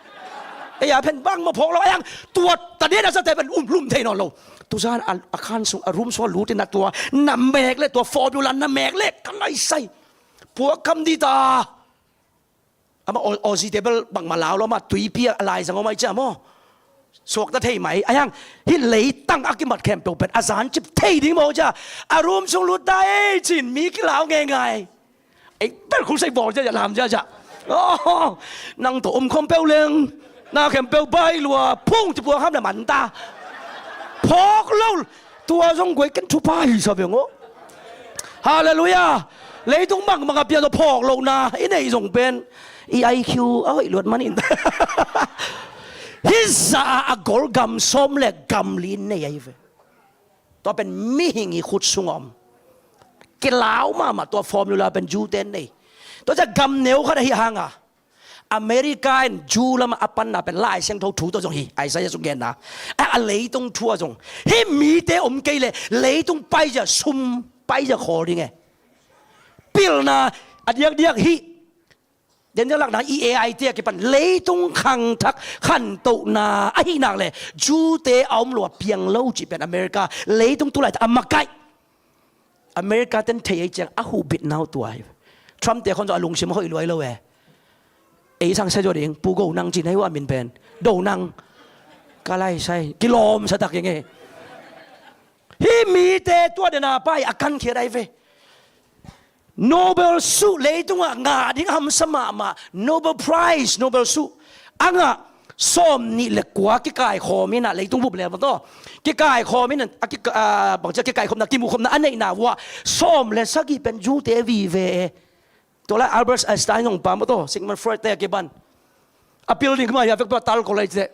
Ei a pen bangmah phawk lo, a yang tua ta den a zate pen um lum thei nawn lo. Tuzan a, a khan sung, a room sung a lut in a tua na mek le, tua formula na mek le ka laisai. Puak kham di ta. Amah Au-, Aussie te bel bangmah lau lo, amah tuipi a laizang om ai cia maw. Suakta thei mai. Ahi hang hih leitang a kimat khempeuh pen a zancip thei ding maw cia. A room sung lut ta ei cin mi kilau ngeingai. Ei bel khusei bawl cia cia lam cia cia. Oh, nang tawh om khawm peuh leng na khempeuh bai lua phung ci puak kham le man ta. Phawk lo. Tua zong guai ken thupha hi sa veng aw. Halleluiah. Leitung bangmang a piang tawh phawk lohna i neih zong pen i I Q a hoih luat manin hih zah a gol gam sawm le gam li nei ahi ve. Tua pen mihing i khut sung a om. Kilau mahmah tua formula pen Jew-te nei. Tua ciah gam neu khat ahi hanga America in Jew lamah a panna pen Lai Siangtho thu tawh zong hi, Isaiah sung genna. A, a leitung thu ah zong hih mite om kei leh leitung paizia sum paizia khawl ding e. Pilna a diakdiak hih den diak lakna i A I te a kipan leitung khangthak khantohna ahih nak leh Jew-te a om lo a piang lo cih pen America leitung tulaitak a makaih. America ten thei ei ciang a huhbitna uh tua hi. Trump te khon zong a lungsim a hoih luai lo e. Ei sang sia zaw ding, Pu Go Nang cin hei uh a min pen. Do Nang. Ka laisai kilawmsa tak ing e. Hih mite tua dena pai a kankhiat ai ve. Nobel suh leitungah ngah ding a hamsa mahmah, Nobel Prize, Nobel suh a ngah sawm nih le kua kikaikhawm in ah, leitung bup lel maw taw, kikaikhawm in ah, a kika-, a, bangcia kikaikhawmna, kimuhkhopna a neihna uh ah sawm le sagih pen Jew-te vive e. Tua lai Albert Einstein zong pa maw taw, Sigmund Freud te a kiban a pil ding mah hi a, vekpi a tal college te.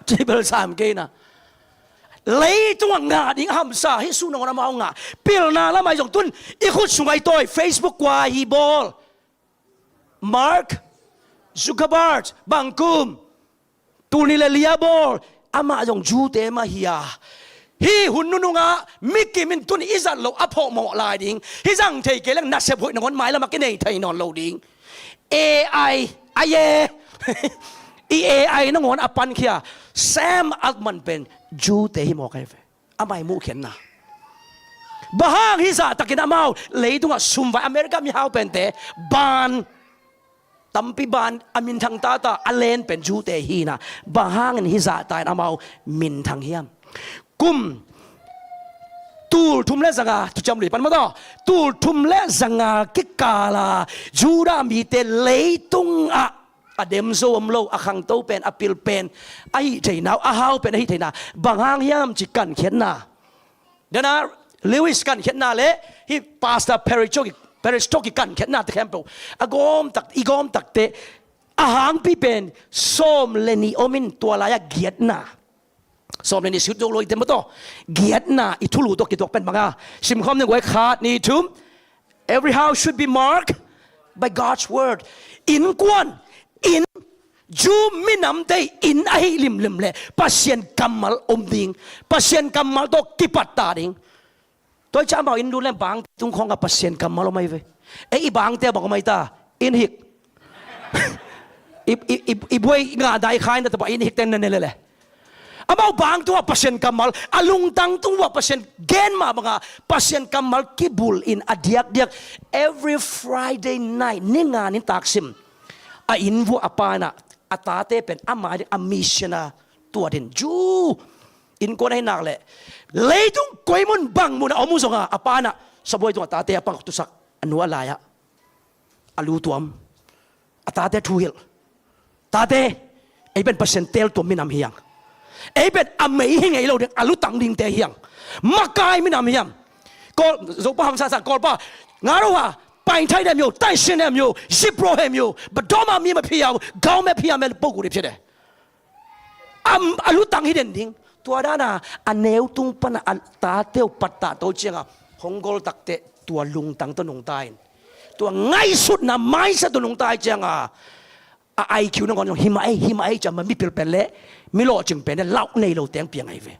Ci bel sam kei na. Leitungah ngah ding a hamsa hih suh nangawn amau ngah. Pilna lamah i zong tun i khut sungah i tawi Facebook kua hi bawl. Mark Zuckerberg bangkum. Tul nih le li a bawl. Amah zong Jew-te mah hi a. Hih hun nunungah mikim in tun i zat loh a phawkmawh lai ding. Hih zang thei kei leng nasep hoih nangawn mailamah kinei thei nawn lo ding. A I, a ye. I A I nangawn a pankhia Sam Altman pen Jew-te hi mawk ai ve. Amah i muhkhiatna. Bang hang hih zahtakin amau leitungah sumvai America mihau pente ban tampi ban a minthang tata a len pen Jew-te hi na. Bang hangin hih zahta in amau minthang hiam? Kum tul thum le zanga, thuciam lui pan maw taw, tul thum le zanga kikala Judah mite leitungah a demzo om lo, a khangto pen, a pil pen, a hih theina uh, a hau pen a hih theina bang hang hiam ci kankhiatna. Dana Lewis kankhiatna le hih Pastor Perry Choki, Perry Choki kankhiatna te khempeuh a gawm tak, i gawm takte a hangpi pen sawm le nih om in tua lai-ah giatna. Sawm le nih sut zo lo i tem maw taw. Giatna i thulu tawh kituak pen banga simkhawm ning guai, khat nih thum. Every house should be marked by God's word. Innkuan, inn, Jew minamte inn ahih limlim leh Pasian kammal om ding. Pasian kammal tawh kipat ta ding. Tua hi ciah amau inn lut leng bangte tung khawngah Pasian kammal om ahi ve. Ei i bangte bang om ahi ta? Inn hik. I, i, i, i buai ngah dai khai na tapa inn hik teng na ne lele. Amau bang tungah Pasian kammal, a lungtang tungah Pasian gen mah bangah Pasian kammal kibul in a diakdiak every Friday night ni nga ni taksim a inn vuah a pa in ah a tate pen ama ding a mission a tuat in Jew innkuan ahi nak leh leitung koi mun bang mun a om uh zongah a pa in ah sabuai tungah tate a pang tusak a nu a lai-ah a lu tuam, a tate thuhilh. Tate, ei pen Pasian teel tuam minam hi hang. Ei pen a mei hi ngei lo ding, a lutang dingte hiang. Makai minam hiam. Kawl, Zopa hamsa sang, Kawlpa, nga ro ha, painthai dem yo, taising dem yo, zipro hem yo, badoma mi ma phiau, gau me phia me poku di phia de. Am, a lutang hi den ding. Tua dana, a neu tung pana, a tate uh pattah to cianga, hong gol takte, tua lungtang to nungta in. Tua ngaisutna, mindset to nungta cianga, a I Q nangawn zong himah ei, himah ei, ciama mipil pen le, mi lawhcing pen le, lauh nei lo teng piang ahi ve.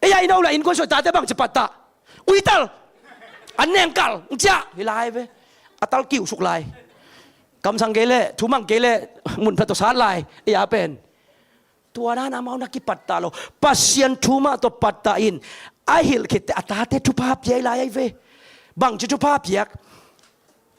Ei a i no la innkuan suai tate bang ci pattah. Uital. An nengkal, cia, hi lai ve. A tal kiu suk lai. Kamsang kei le, thumang kei le, mun pha to sat lai. Ei a pen. Tua dan amau na kipattah lo. Pasian thumah to pattah in. A hilh khitte a tate thupha piai lai ahi ve. Bang ci thupha piak.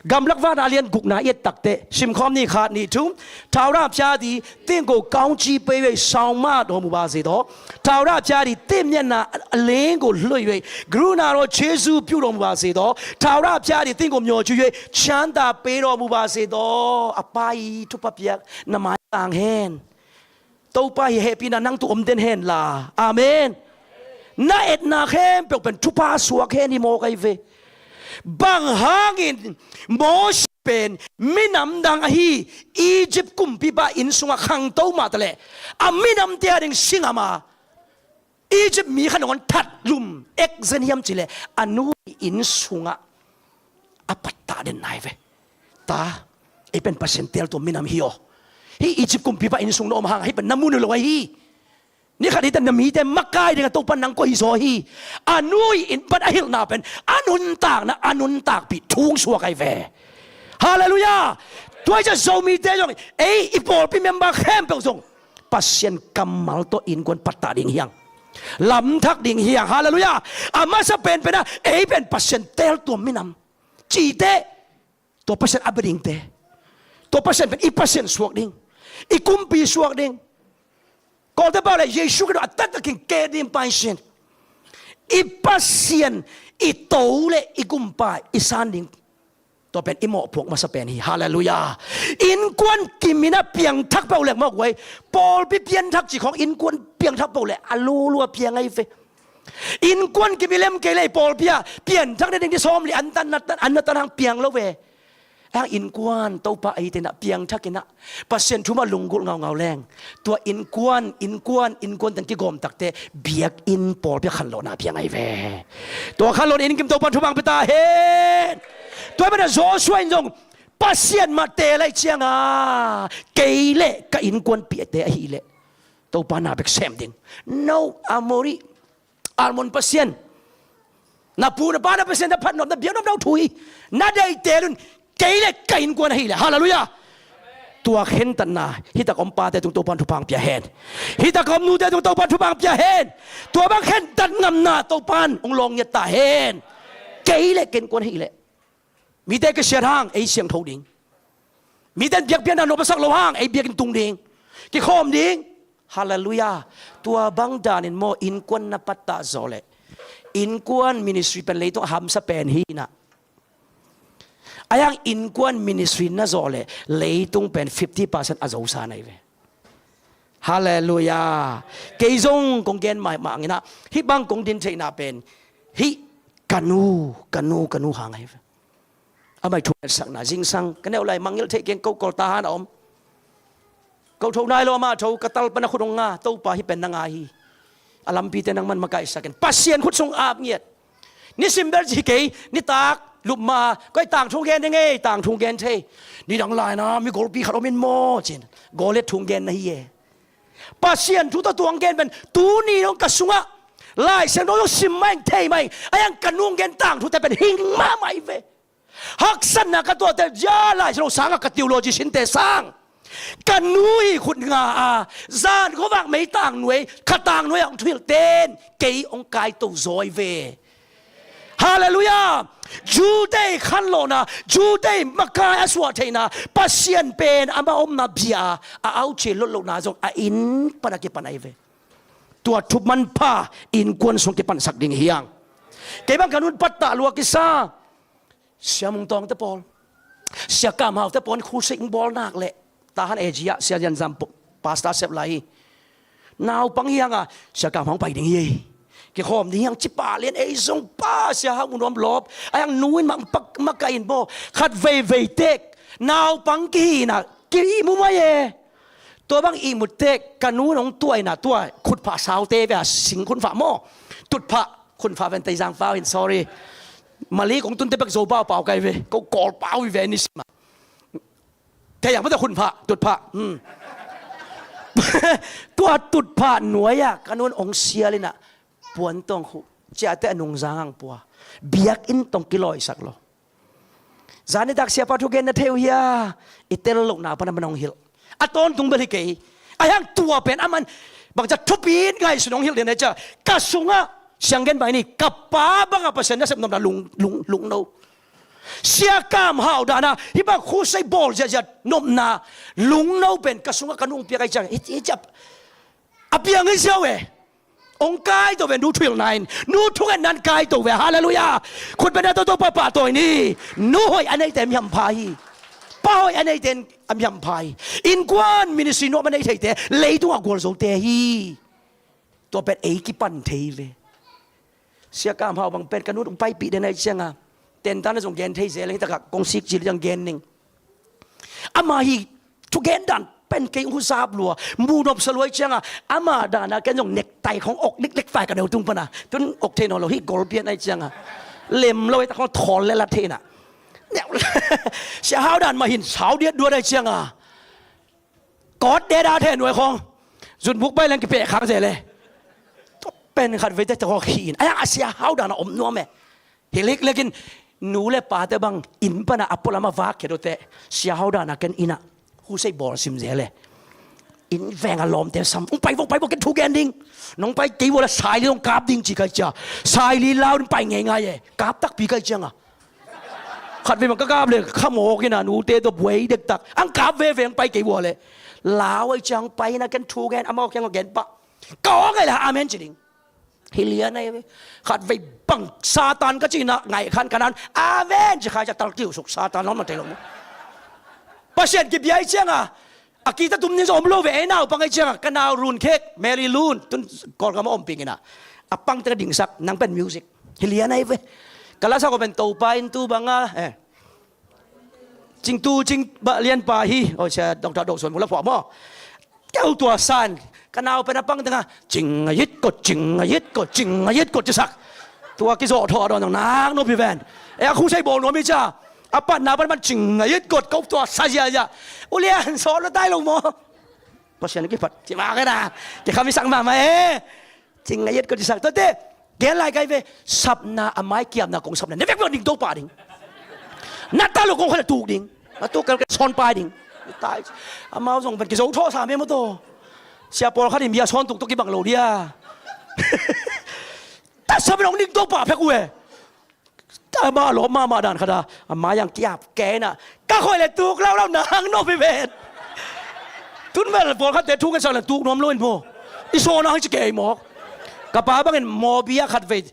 Gamlak vana lian gukna i et takte, simkhawm ni khat ni thum. ထာဝရဘုရားသည် သင့်ကို ကောင်းကြီးပေး၍ စောင့်မတော်မူပါစေသော။ ထာဝရဘုရားသည် သင့်မျက်နှာအလင်းကိုလွှတ်၍ ကရုဏာတော်ကျေးဇူးပြုတော်မူပါစေသော။ ထာဝရဘုရားသည် သင့်ကိုမျှော်ကြည့်၍ ချမ်းသာပေးတော်မူပါစေသော။ A Pa i thupha piak na mai tang hen. Topa hi hehpihna nang tu om den hen la. Amen. Na etna khempeuh pen thupha suak hen hi maw kai ve. Bang hangin Moses pen minam dang ahi Egypt kumpipa inn sungah khangto mah taleh a minamte a ding singam a Egypt mi kha nangawn that lum ek zen hiam cileh a nu inn sungah a pattah den nai ve. Ta, ei pen Pasian teltuam minam hi aw. Hih Egypt kumpipa inn sung na om hang a hih pen na mun uh lo ahi. Ni khat hita na mite makai dingah Topa nang koi hi zaw hi. A nu inn pan a hilhna pen a nuntakna a nuntakpih thung suak ahi ve. Halleluiah. Tua hi ciah Zomite zong ei i pawlpi member khempeuh zong Pasian kammal tawh innkuan pattah ding hiang. Lamthak ding hiang. Halleluiah. A masa penpen a ei pen Pasian teltuam minam cihte. Tua Pasian a bia dingte. Tua Pasian pen i Pasian suak ding. I kumpi suak ding. Kawlte pau le Jesu Khrist a taktakin ke ding Pasian. I Pasian i to le i kumpa i san ding. Tua pen i mawhphuak masa pen hi. Halleluiah. Innkuan kimin a piangthak peuh lek mawk uai. Pawlpi pianthak ci khawng innkuan piangthak peuh lek a lulua piang ahi ve. Innkuan kimin lem kei lei pawlpi a pianthak na ding di sawm li an tan na tan an na tan hang piang lo ve. Hang innkuan Topa ei tenah piangthak inah Pasian thumah lunggulh ngaungau leng. Tua innkuan, innkuan, innkuan ten kigawm takte biakinn pawlpi a khanlawhna piang ahi ve. Tua khanlawhna inn kim Topa thumang pia ta hen. Tua hi mana Joshua in zong Pasian mah te lai cianga kei le ka innkuan piate ahileh Topa na bek sem ding. No, Amori, Almon Pasian. Na pu na pa na Pasian na phatnop na biaknop na uh thu hi. Na deihtel un kei le ka innkuan ahileh. Halleluiah. Tua khentatna hitak om pate tung Topan thupang pia hen. Hitak om nute tung Topan thupang pia hen. Tua bang khentat ngamna Topan hong lawng ngiat ta hen. Kei le ka innkuan ahileh. Mite kisiat hang ei siangtho ding. Mite in biakpiakna nop a sak lo hang ei biakinn tung ding. Kikhawm ding. Halleluiah. Tua bang danin maw innkuan na pattah zawh leh innkuan ministry pen leitung a hamsa pen hi inah. A yang innkuan ministry na zawh leh leitung pen fifty percent a zosa na hi ve. Halleluiah. Kei zong kong gen mahmah nginah hih bang kong din theihna pen hih ka nu, ka nu, ka nu hang ahi ve. Amah i thunetsakna zingsang ka neu lai mangngilh theih keng ko Kawltahan a om. Ko tho nai lo amah tho ka tal pan a khut hong nga Topa hih pen na nga hi. A lampite nangman makaisak in Pasian khut sung ap ngiat. Nisim bel ci kei nitak lupma koi tangthu gen ding ei tangthu gen thei. Nidang laina mi golpi khat om in maw cin gawlet thu gen na hi e. Pasian thu tawh tuang gen pen tuni dong ka sungah Lai Siangtho dong sim mai thei mai a yang ka nung gen tangthute pen hing mahmah hi ve. Haksatna ka tuahte zia Lai Siangtho sangah ka theology sinte sang ka nu hi khut nga a zan khuavak mei tangnuai kha tangnuai a hong thuhilhten kei hong kaito zawi ve. Halleluiah. Jute i khanlawhna, Jute i makai a suah theihna Pasian pen amah omna bia a auce lotlohna zong a inn pan a kipan ahi ve. Tua thup manpha innkuan sung kipansak ding hiang. Kei bang ka nun pattah lua kisa. Sia Mung Tawngte pawl, Sia Kam Haute pawl in khusik bawl nak leh Tahan A G ah Sia Zian Zam pastor sep lai hi. Naupang hi hang a, Sia Kam Hau pai ding hi. Kikhawm ding hi hang ci pah lian, ei zong pa Sia Hau mu nuam lawp. Ahi hang nu in mah pak makaih in maw. Khat veivei tek naupang kihi in a, ki-ihmu mai e. Tua bang ihmu tek ka nu in hong tuah in a, tua khutphah saute ve a, sing khutphah maw. Tutphah, khutphah ven Teizang pau in, sorry. Mali kong tunte bek Zo pau pau kai ve. Ko Kawl pau hi ve ni sim a. Thei ang mate, khutphah, tutphah. Hmm. Tua tutphah nuai-ah ka nu in hong sial in a, puan tawh hong khuh. Ciate a nungzang hang pua. Biakinn tawh hong kilawisak lo. Zan nitak siapa thugen na thei uh hia? I tel lohna pan a man hong hilh. A tawntung bel hi kei. Ahi hang tua pen a man bangci a thupi in ngaihsun hong hilh den a, cia ka sungah siang gen bai ni, ka pa bangah Pasian nasep nopna lung, lung, lungno. Sia Kam Hau dan a hih bang khusei bawl ziahziah nopna lungno pen ka sungah ka nu hong piak ahi ciang, hi, hi ciah a piang hi ziau e. Hong kaito ve, nu thuhilhna in, nu thungetna in kaito ve. Halleluiah. Khut beng a, toto pahpah tawi ni. Nu hoih a neite mihampha hi. Pa hoih a neite in a mihampha hi. Innkuan ministry nuam a nei theite leitungah gualzote hi. Tua pen ei kipan thei ve. Sia Kam Hau bang pen ka nu hong paipih den ahi ciang a, tentan a zong gen thei zel, hih takah kong sik cil ciang gen ning. Ama hi thugen dan pen kei hong huzap lua, mu nopsa lua ahi ciang a, ama dan a ken zong nektai khong ok liklik vai ka neu tung pan a, tun ok thei nawn lo, hih golpian ahi ciang a, lem lo, hih tak khong thawl le lat thei na. Sia Hau dan mah hin sau diat duat ahi ciang a, kawt deda the nuai khong zunbuk pai leng kipeh khang zel e. Tua pen khat veite tawh khih in, ahi hang a Sia Hau dan a om nuam e. Hi liklik in nu le pate bang inn pan a a pualam a vak khia doteh, Sia Hau dan a ken inn ah khusei bawl sim zel e. Inn veng a lawmte sam, hong pai vo, pai vo, ken thu gen ding. Nong pai kei vo le saili hong kap ding ci kai cia. Saili lau in pai ngeingai e. Kap takpi kai ciang a, khat vei bang ka kap le khamawk in a, nute tawh buai dektak. Ang kap veve, ang pai kei vua le. Lau ahi ciang pai in a, ken thu gen, amau kiang a gen pah. Ka aw ngai le amen ci ding. Hi lian ahi ve. Khat vei bang Satan ka ci in a, ngaih khan ka na'n amen ci khai cia, tal kiusuk, Satan lam na thei lo maw. Pasian kibia ahi ciang a, a kita tum ning zong om lo ve, ei naupang ahi ciang a, ka nau Run Khek, Mary Lun, tun Kawlgam a om ping in a, a pangte ka dingsak, nang pen music. Hi lian ahi ve. Ka lasak aw pen Topa in tu bang a, eh, cingtu cing bah lianpa hi. Oh, sia Doctor Dong Suan mu la phuah maw. Keu tua san, ka nau pen a pang teng a, cing a yit kot, cing a yit kot, cing a yit kot ci sak. Tua kizawh thawh dawn nang nop hi ven. E, a khusei bawl nuam hi cia. A patna pan man cing a yit kot, ko tua sa ziazia. U Lian, sawt lo tai lo maw. Pasian a kipat ci mah kena. Kikham i sak mahmah e. Cing a yet ko ci sak. Tuate gen lai kai ve. Sapna a mai kiamna kong sapna ne vek vek ding, to pah ding. Na ta lo kong khat a tuk ding. Na tuk kal sawn pai ding. Tai. Amau zong pen kizo tho sa me maw to. Sia pawl khat in bia sawn tuk to kibang lo dia. Ta sap nong ding, to pah phek uh e. Ama lawp mahmah dan khat a, a mai ang kiap kei na, ka khoi le tuk laulau nang nop hi ven. Tun bel pawlkhatte thu ngen sak le tuk nuam lo in maw. I sawn a hang ci kei mawk. Ka pa bangin mawbi a khat vei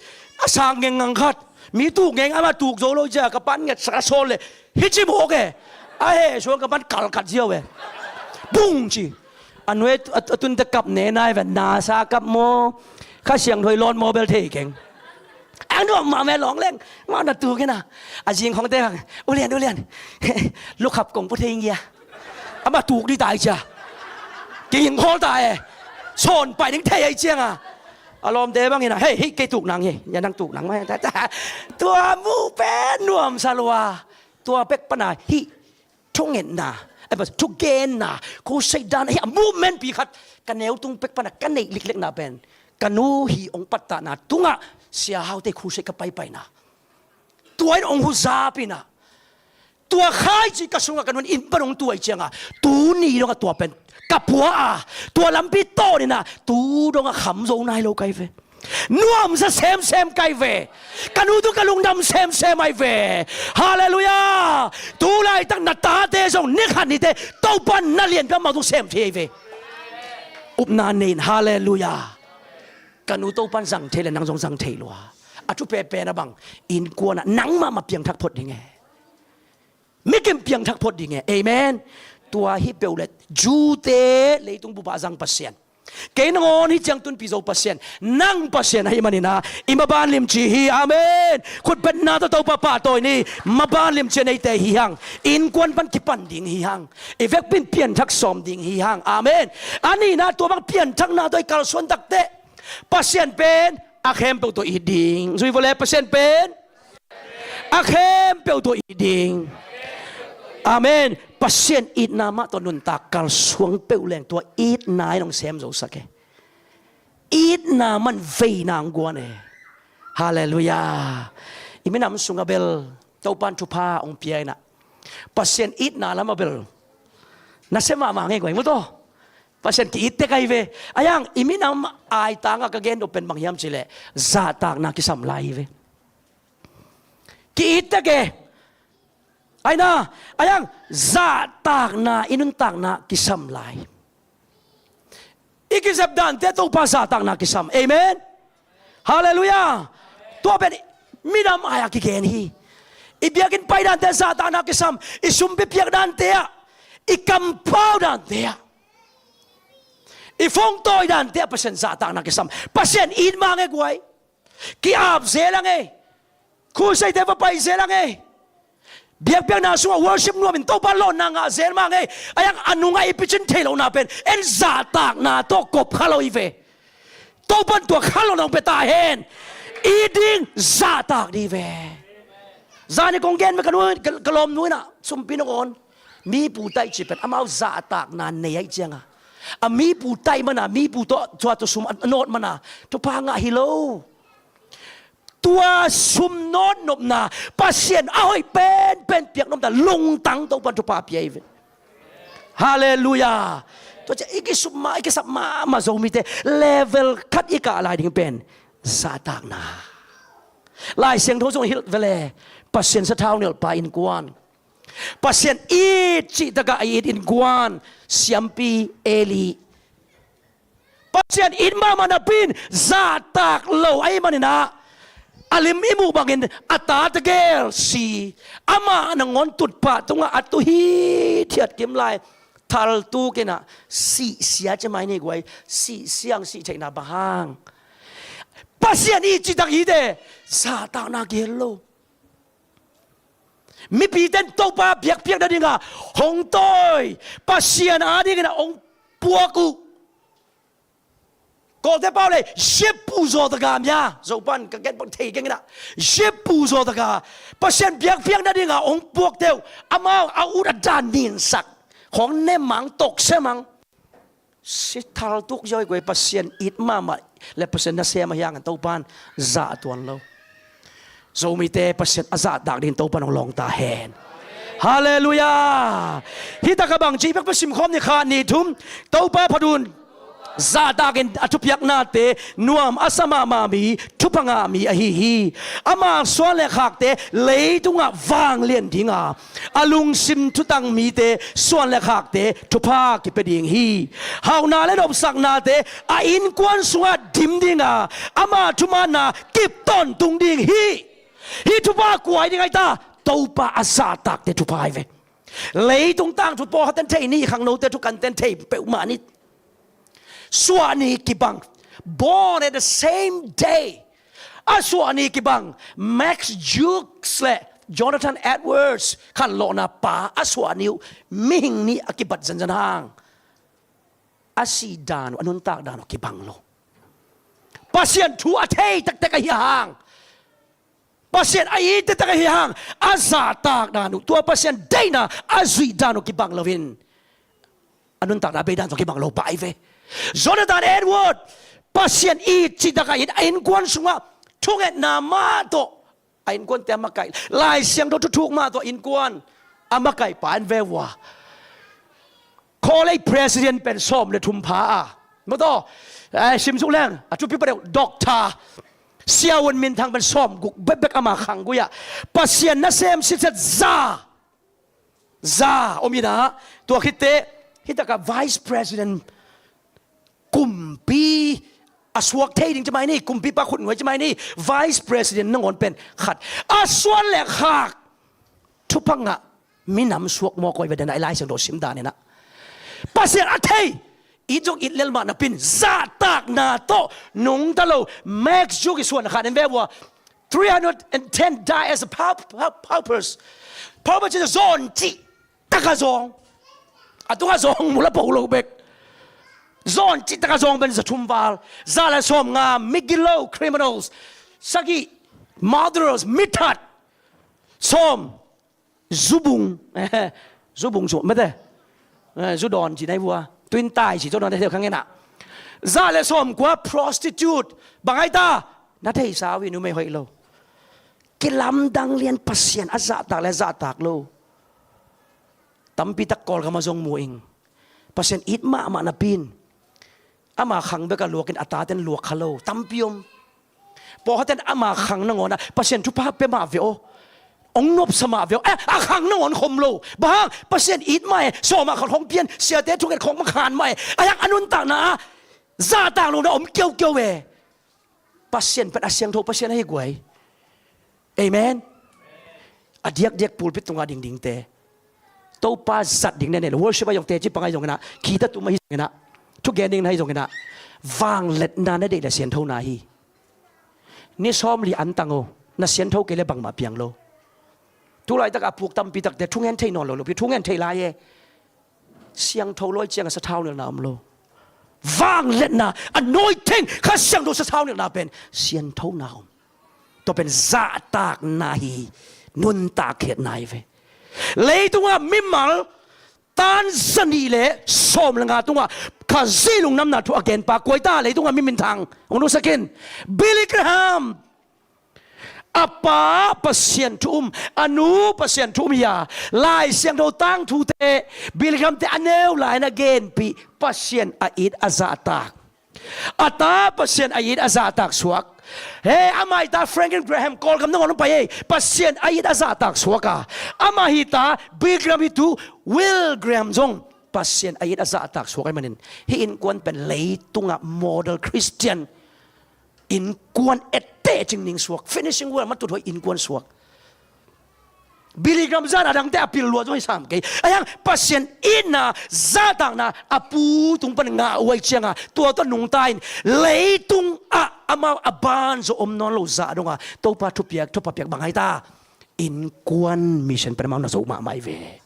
a sang ngengngang khat, mi tuk ngeng, ama tuk zo lo cia, ka pan nget sak a sawn le hi ci mawk e. A he suang ka pan kal khat ziau e. Bung ci. A nuai a, a tunte kap ne nai ven, nasa kap maw, Kha Siangtho i lawn maw bel thei keng. Ang nuam mah me lawng leng, mah na tuk hi na. A zing khawngte hang, u lian, u lian. Lukhap kong pu thei ngia. Amah tuk dih tai cia. Kihing khawl tai e. Sawn pai ding thei ai ciang a. A lawmte bang hi na, hei, hei, kei tuk nang hi. Ya nang tuk nang mah. Tua mu pen nuam sa lua. Tua pek pana hih thungetna, eh, thugenna, crusade dan, hih a movement pi khat ka neu tung pek pana ka neih liklekna pen ka nu hi hong pattahna tungah Sia Haute crusade ka paipaina. Tua in hong huzap ina. Tua khai ci ka sungah ka nun in pan hong tuai cianga tuni dongah tua pen ka pua a, tua lampi tawn ina tu dongah kham zo nai lo kai ve. Nuamsa semsem kai ve. Ka nu tu ka lungdam semsem ai ve. Halleluiah. Tu laitak na tate zong ni khat nite Topan na lianpi amau tung sem thei ai ve. Upna nei in, halleluiah. Ka nu Topan zang thei le nang zong zang thei lua. A thu pepen a bang, innkuanah nangmah ma piangthak phot ding e. Mikim piangthak phot ding e. Amen. Tua hi peuh le Jew-te leitung bup ah zang Pasian. Kei nangawn hi ciang tunpi zo Pasian, nang Pasian ahih manin ah i maban limci hi. Amen. Khutbetna tawh Topa pahtawi ni. Maban limci a neite hi hang. Innkuan pan kipan ding hi hang. I vekpi in pianthak sawm ding hi hang. Amen. A nihna, tua bang pianthakna tawh i kalsuan takteh Pasian pen a khempeuh tawh it ding. Zui vawle, Pasian pen a khempeuh tawh it ding. Amen. Pasian itna mah tawh nuntak kalsuang peuh leng tua itna in hong sem zosak e. Itna man veina hong guan e. Halleluiah. I minam sungah bel Topan thupha hong pia in ah, Pasian itna lamah bel nasia mahmah ngei guai, mu tawh. Pasian ki-it tek ahi ve. Ahi hang i minam aitangah ka gen nop pen bang hiam cih leh zahtakna kisam lai hi ve. Ki-it tek e. Ahi na, ahi hang zahtakna i nuntakna kisam lai. I kizep dante Topa zahtakna kisam. Amen. Halleluiah. Tua pen minam ai-ah kigen hi. I biakinn pai dante zahtakna kisam. I sumpi piak dante ah, i kampau dante ah, i phone tawi dante ah Pasian zahtakna kisam. Pasian it mah nge guai. Ki-ap zel a ngei. Khuseite va pai zel a ngei. Biakpiakna sungah worship nuamin Topa lawnna ngah zel mah ngei. Ahi hang a nungah i picin thei lohna pen en zahtakna tawh kop kha lo hi ve. Topan tua kha lo nong pia ta hen. It ding, zahtak ding hi ve. Zani kong gen ve ka nu, ka, ka lawmnu in ah, sumpi nangawn mipu taih cih pen amau zahtakna nei ahih cianga, a mipu taih mana, mipu tawh tua tua sum a nawt mana thupha ngah hi lo. Tua sum nawt nopna Pasian a hoih penpen piak nopna lungtang Topan thupha pia hi ve. Halleluiah. Tua ciang i kisum mah, i kisap mahmah Zomite level khat i kah lai ding pen zahtakna. Lai Siangtho zong hilh vele, Pasian sathau nialhpa innkuan. Pasian it cihtakah a it innkuan, siampi Eli. Pasian it mahmah napi in zahtak lo ahih manin ah, a lim i muh bangin a ta tegel si. Amah nangawn tutphah tungah a tu hithiat kim lai, thaltuk in ah, sihsia ci mai ni guai, sihsiang sih theihna bang hang. Pasian it cihtak hi te, zahtakna kihel lo. Mipite in Topa biakpiak nadingah hong tawi, Pasian adingin ah hong puak uh. Kawlte pau leh, "Zip puzaw ta ga mia." Zopan ka gen bang thei keng in ah, "Zip puzaw ta ga." Pasian biakpiak nadingah hong puakte uh, amau a ut a dan ninsak, hong ne mang, tokse mang. Si thaltuk zaw hi guai, Pasian it mahmah le Pasian nasem ahi hangin Topan zah tuan lo. Zomite Pasian a zahtak dingin Topan hong lawng ta hen. Halleluiah. Hih takah bang ci, i bek pa simkhawm ni, khat, nih, thum. Topa phat un. Zahtakin a thupiaknate nuam a sa mahmah mi, thupha ngah mi ahi hi. Ama suan le khakte leitungah vanglian dinga, a lungsim thutang mite suan le khakte thupha kipia ding hi. Hauhna le nopsaknate a innkuan sungah dim dinga, ama thumanna kip tawntung ding hi. Hih thupha kua ii ding ahi ta? Topa a zahtakte thupha hi ve. Leitung tangthu pawlkhatte in thei ni, khangnote thukhante in thei peuhmah ni. Suahni kibang, born at the same day. A suahni kibang, Max Jukes le Jonathan Edwards khanlawhna pa a suahni uh, mihing nih a kibat zenzen hang, a sih dan uh, a nuntak dan uh kibang lo. Pasian thu a thei tektek ahi hang, Pasian a it tektek ahi hang, a zahtak dan uh, tua Pasian deihna a zuih dan uh kibang loin, a nuntakna bei dan tawh kibang lo pa ahi ve. Jonathan Edward, Pasian it cihtakah in, a innkuan sungah thungetna mah tawh a innkuante a makaih, Lai Siangtho thuthuk mah tawh innkuan a makaih pa in ve ua. College president pen sawm le thum pha a, maw taw, eh, simsuk leng a thupi pa deuh, doctor, siavuan minthang pen sawm guk bekbek ama khanggui ah Pasian nasem sitset za, za om in ah, tua khitteh hih takah vice president, kumpi a suak thei ding ci mai ni, kumpipa khutnuai ci mai ni, vice president nangawn pen khat. A suan le khak thupha ngah minam suak mawk ahi ve, den a i Lai Siangtho sim dan in ah. Pasian a thei, It zong it lel mah napi-in zahtakna tawh nungta lo. Max Juki suan khat in ve vua, three hundred and ten die as a pau-, pau-, paupers. Pauper ci zawn cih taka zawng. A tunga zawng mu la po lo bek. Zawn cih taka zawng pen za thum val. Za le sawm nga, migilo, criminals. Sagih, murderers, mithat. Sawm, zubung. Zubung sawm mete. Eh, zu dawn ci nai vua. Tuin tai ci, zu dawn te theu khang ena. Za le sawm kua, prostitute. Bang ai ta. Na theisa uh hi, numei hoih lo. Kilamdang lian, Pasian a zahtak le zahtak lo. Tampi tak Kawlgam ah zong mu ing. Pasian it mahmah napi-in ama khang bek a luakin a taten luak kha lo tampi om. Pawlkhatten ama khang nangawn ah Pasian thupha pia mah ve aw. Hong nopsa mah ve aw. Eh, a khang nangawn khom lo. Bang hang? Pasian it mah e, sawm ah khat khong pian, siate thunget khong makhan mah e. A hiang a nuntakna ah zahtak lohna om kiaukiau e. Pasian pen a siangtho Pasian ahi guai. Amen. A diakdiak pulpit tungah dingdingte, Topa zat ding na nei lo. Worship ah zong teci pang ahi zongin ah, kitatum ahi zongin ah, thugen ding na hi zongin ah, vangliatna na deih le sianthona hi. Ni sawmli an tang o, na siantho kei le bangmah piang lo. Tulaitak a puk tampi takte thungen thei nawn lo lo pi, thungen thei lai e. Siangtho lo ahih ciangin sathau nilhna om lo. Vangliatna, anointing, Kha Siangtho sathau nilhna pen sianthona om. Tua pen zahtakna hi, nuntak khiatna hi ve. Leitungah mimal tan zanih le sawm le nga tungah Khazih lungdamna thu a genpa kua hi ta, leitungah mi minthang hong nusak in. Billy Graham. A pa Pasian thu um, a nu Pasian thu um hi a, Lai Siangtho tangthute, Billy Graham-te a neu lai-in a genpih, Pasian a it a zahtak. A ta Pasian a it a zahtak suak. He, amah hi ta Franklin Graham, Kawlgam nangawn hong pai ei, Pasian a it a zahtak suak a. Amah hi ta Billy Graham hi tu, Will Graham zong Pasian a it a zahtak suak ahih manin, hih innkuan pen leitungah model Christian innkuan etteh cing ning suak, finishing world matut hoih innkuan suak. Billy Graham zahna dangte a pil lua zong hi sam kei. A hiang Pasian itna, zahtakna a pu tung pan ngah uh ahih ciangin, tua tawh nungta in, leitungah amau a banzo om nawn lo zah dongah Topa thupiak, thupha piak bang hi ta. Innkuan mission pen amau na zo mahmah hi ve.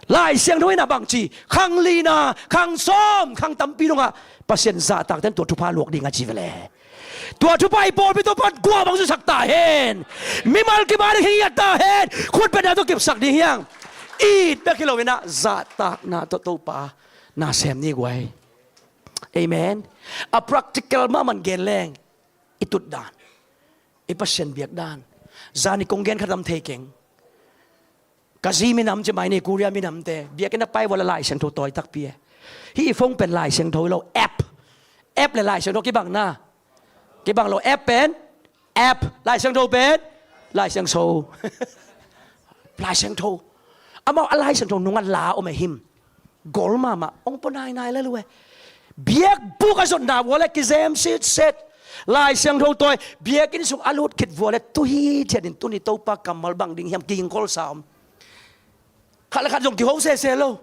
Lai Siangtho in a bangci, khang lina, khang sawm, khang tampi dongah Pasian zahtakten tua thupha luak ding a ci ve le. Tua thupha i pawlpi Topa in kua bang zusak ta hen. Mimal kip a ding hi ngiat ta hen. Khutbetna tawh kipsak ding hi hang. It bek hi lo in ah zahtakna tawh Topa na sem ni guai. Amen. A practical mahmah gen leng, i tut dan, i Pasian biak dan. Zan i kong gen kha tam thei keng. Ka zi minam ci mai ni, Korea minamte biakinn a pai vua le Lai Siangtho tawi takpi e. Hih i phone pen Lai Siangtho hi lo, app. App le Lai Siangtho kibang na? Kibang lo. App pen app, Lai Siangtho pen Lai Siangtho. Lai Siangtho. Amau a Lai Siangtho nungah la om e, hymn. Gol mahmah, hong pua nainai le lu e. Biakbuk a zotna vua le kizem sitset. Lai Siangtho tawi, biakinn sung a lut khit vua le tu hithiat in, tuni Topa kammal bang ding hiam, kigingkholsa om. Khat le khat zong kiho sese lo.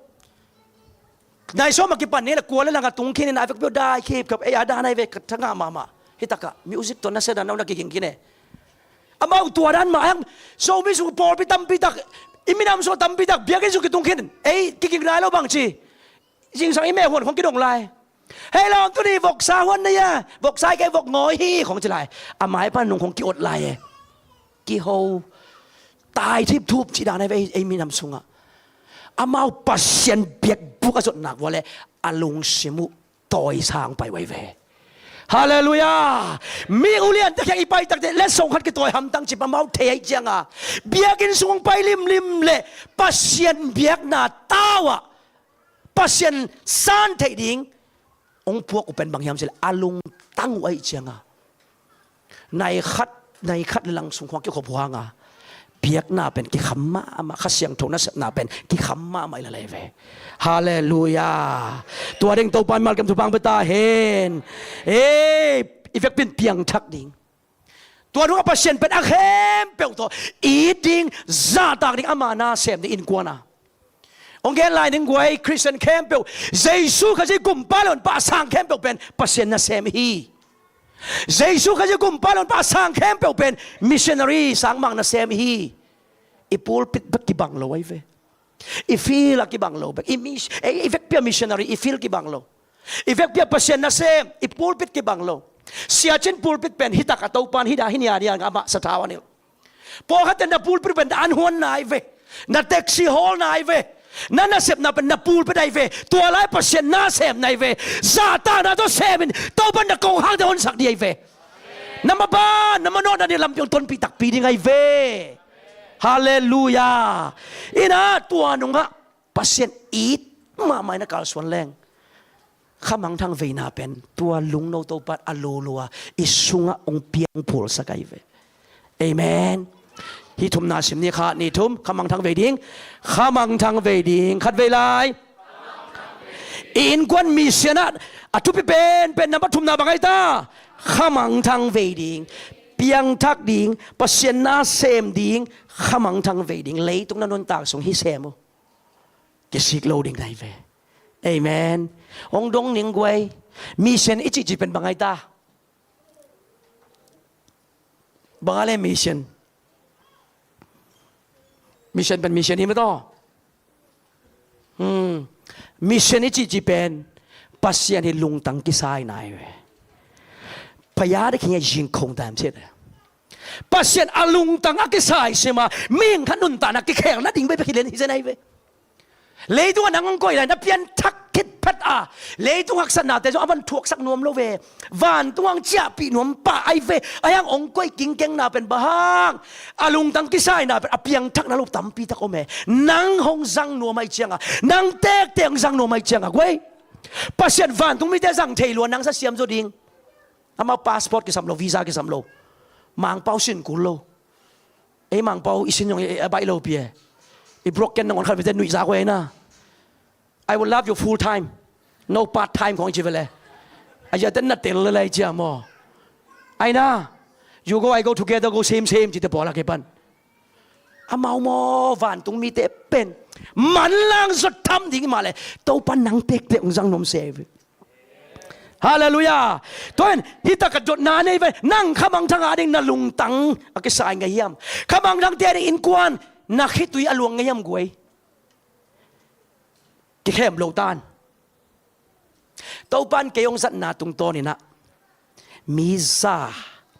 Nai sawm a kipan ni le kua le nang a tung khin in a vekpi uh dai khipkhap, ei a dan ahi ve, ka thangah mahmah. Hih takah music tawh na sia dan na uh na kiging khin e. Amau tua dan mah hang, Zomi sung pawlpi tampi tak, i minam sung tampi tak biakinn sung kitung khin, ei kiging nai lo bang ci. Zingsang i meh huan khong kidong lai. Hei lawm, tuni voksa huan na hia? Voksa hi kei, vok ngawi hi khong ci lai. A mai pan nung khong ki-ot lai e. Kiho, tai thipthup ci dan ahi ve ei, ei minam sungah. Amau Pasian biakbuk a zot nak vua le a lungsim uh tawisang pai uh ahi ve. Halleluiah. Mi uliante kiang i pai takte le song khat kitawi hamtang ci pah, amau thei ahih cianga biakinn sung hong pai limlim le Pasian biakna tau ah Pasian san theih ding hong puak uh pen bang hiam cih leh a lungtang uh ahih cianga nai khat, nai khat le lang sung khong kikhop uh hanga biakna pen kikham mahmah, Kha Siangtho nasepna pen kikham mahmah i la lei ve. Halleluiah. Tua ding Topa in malkem thupha hong pia ta hen. Ei, i vekpi in piangthak ding. Tua dungah Pasian pen a khempeuh tawh it ding, zahtak ding, ama na sem ding innkuan a. Hong gen lai ning guai, Khristian khempeuh, Jesu Khazih gumpa le honpa a sang khempeuh pen Pasian nasem hi. Jesu Khazih gumpa le honpa a sang khempeuh pen missionary, sangmang nasem hi. I pulpit bek kibang lo ahi ve. I field ah kibang lo bek. I mis-, i, i vekpi ah missionary, i field kibang lo. I vekpi ah Pasian nasem, i pulpit kibang lo. Sia Cin pulpit pen hi tak a, Topa'n hi dah, hi nia, nia, amah sathau a nilh. Pawlkhatte na pulpit pen na an huan nai ve. Na taxi hawl nai ve. Na nasepna pen na pulpit ahi ve. Tua lai Pasian nasem nai ve. Zahtakna tawh sem in, Topa'n na kongkhakte honsak ding ahi ve. Na maban, na manawhna ding lampi hong tonpih takpi ding ahi ve. Halleluiah. Ina, tua nungah Pasian it mahmah in a kalsuan leng, khamangthang veina pen tua lungno Topa'n a lolo a i sungah hong piangphulsak ahi ve. Amen. Hih thumna sim ni, khat, nih, thum. Khamangthang vei ding. Khamangthang vei ding. Khat vei lai. I innkuan mission ah a thupi penpen, nambat thumna bang ahi ta? Khamangthang vei ding. Piangthak ding. Pasian nasem ding. Khamangthang vei ding. Leitung na nuntak sung hih sem uh, kisik lo ding ahi ve. Amen. Hong dong ning guai. Mission i cihcih pen bang ahi ta? Bang a le mission? Mission pen mission hi mah tawh. Hmm. Mission i cihcih pen Pasian i lungtang kisaina ahi ve. Paya de khinge jingkhong dam cih te. Pasian a lungtang a kisai sim a, mihing khat nuntakna kikhel nading bek hi zen, hi zen ahi ve. Leitung ah nang hong koih lai, na pianthak khit phet a, leitung haksatnate zong a van thuaksak nuam lo ve. Vantung hong ciahpih nuam pah ahi ve. Ahi hang hong koih kingkengna pen bang hang? A lungtang kisaina pen a piangthakna lo tampi tak om e. Nang hong zang nuam ahih ciangin, nang tektek hong zang nuam ahih ciangin guai, Pasian vantung mite zang thei lua, nang sa siam zaw ding. Amau passport kisam lo, visa kisam lo. Mangpau sin kul lo. Ei Mangpau i sin zong i, i, a baih lo pi e. I broken nangawn khat vete nuihzak uh e na. I will love you full time. No part time khong i ci ve le. A yate na tel le lai cia maw. Ai na. You go, I go together, go same same ci te pawl a kipan. Amau maw vantung mite pen manlang zot tham ding mah le, Topa nang tektek hong zang nuam se ve. Halleluiah. Tua in hih tak a dotna nei ve. Nang khamangthang a ding na lungtang a kisai ngei hiam? Khamangthangte a ding innkuan na khitui a luang ngei hiam guai? Kikhem lo tan. Topa'n kei hong zatna tungtawnin ah mi za,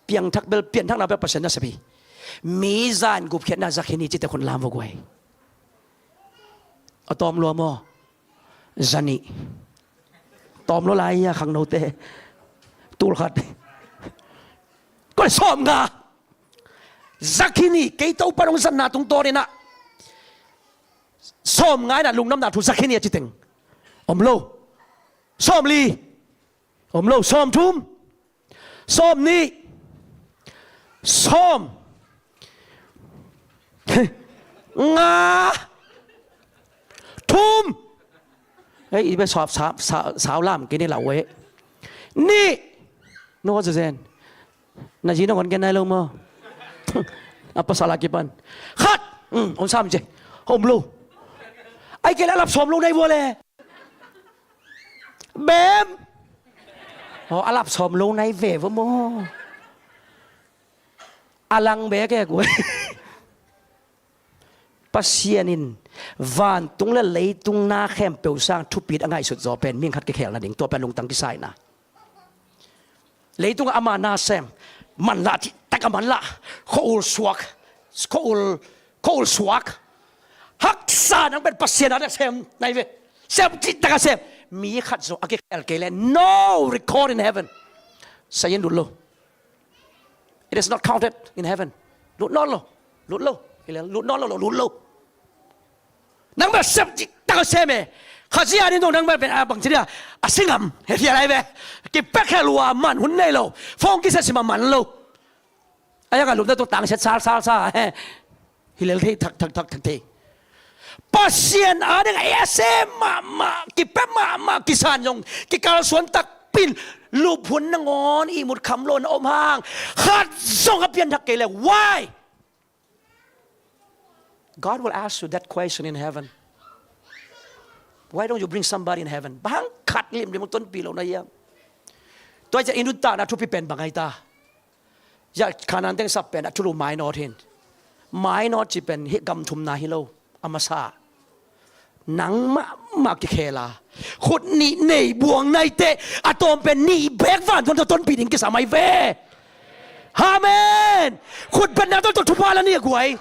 piangthak bel, pianthakna bel Pasian nasep hi. Mi za in gupkhiatna za khin hi cite khun lam vua guai. A tawm lua maw? Za nih. Tawm lua lai a khangnote. Tul khat. Koi sawm nga. Za khin hi, kei Topa'n hong zatna tungtawnin ah. Sawm nga in ah lungdamna thu za khin hi a ci teng om lo. Sawm li. Om lo. Sawm thum. Sawm nih. Sawm nga. Thum. Ei, i be sawp sa, sa, sau lam kei ni lau e. Nih. No, zezen. Na zi nangawn gen nai lo maw? A pasal a kipan. Khat. Mm, om sam ce. Om lo. Ai kei le a lap sawm lo nai vua le. Bem. Oh, a lap sawm lo nai ve vua maw? A lang be ke guai. Pasian in vantung le leitung na khempeuh sang thupit a ngaihsut zaw pen mihing khat kikhel nading, tua pen lungtang kisaina. Leitung ah ama nasem, manlah cihtak a manlah, khua-ul suak, khua-ul, khua-ul suak. Haksa nang pen Pasian a sem nai ve. Sem cihtak a sem. Mi khat zaw a kikhel kei le, no record in heaven. Sayin lut lo. It is not counted in heaven. Lut nawn lo. Lut lo. Lut nawn lo, lut lo. Nang bel sem cihtak a sem e. Khazih a ding dong nang bel pen a bangci dia a singam he, fial ai ve. Kipek khe lua man hun nei lo. Phone kisia sim a man lo. A yang a lupna tung tang siat sal sal sa he. Hi lel thei thak thak thak thak thei. Pasian a ding a sem mahmah, kipek mahmah, kisan zong kikalsuan takpi in lup hun nangawn ihmut kham lo na om hang, khat zong a pianthak kei le, why? God will ask you that question in heaven. Why don't you bring somebody in heaven? Bang hang khat limlim hong tonpih lo na hiam? Tua hi ciah i nuntakna thupi pen bang hi ta? Hiah Kanaan teng sap pen a thulu mainawt hi in. Mainawt cih pen hih gam thumna hi lo. A masa nang mahmah kikhel a, khut nih nei buang nai teh a tawm pen nih bek vantung tawh tonpih ding kisam ahi ve. Amen. Khut betna tawh thupha la ni a guai.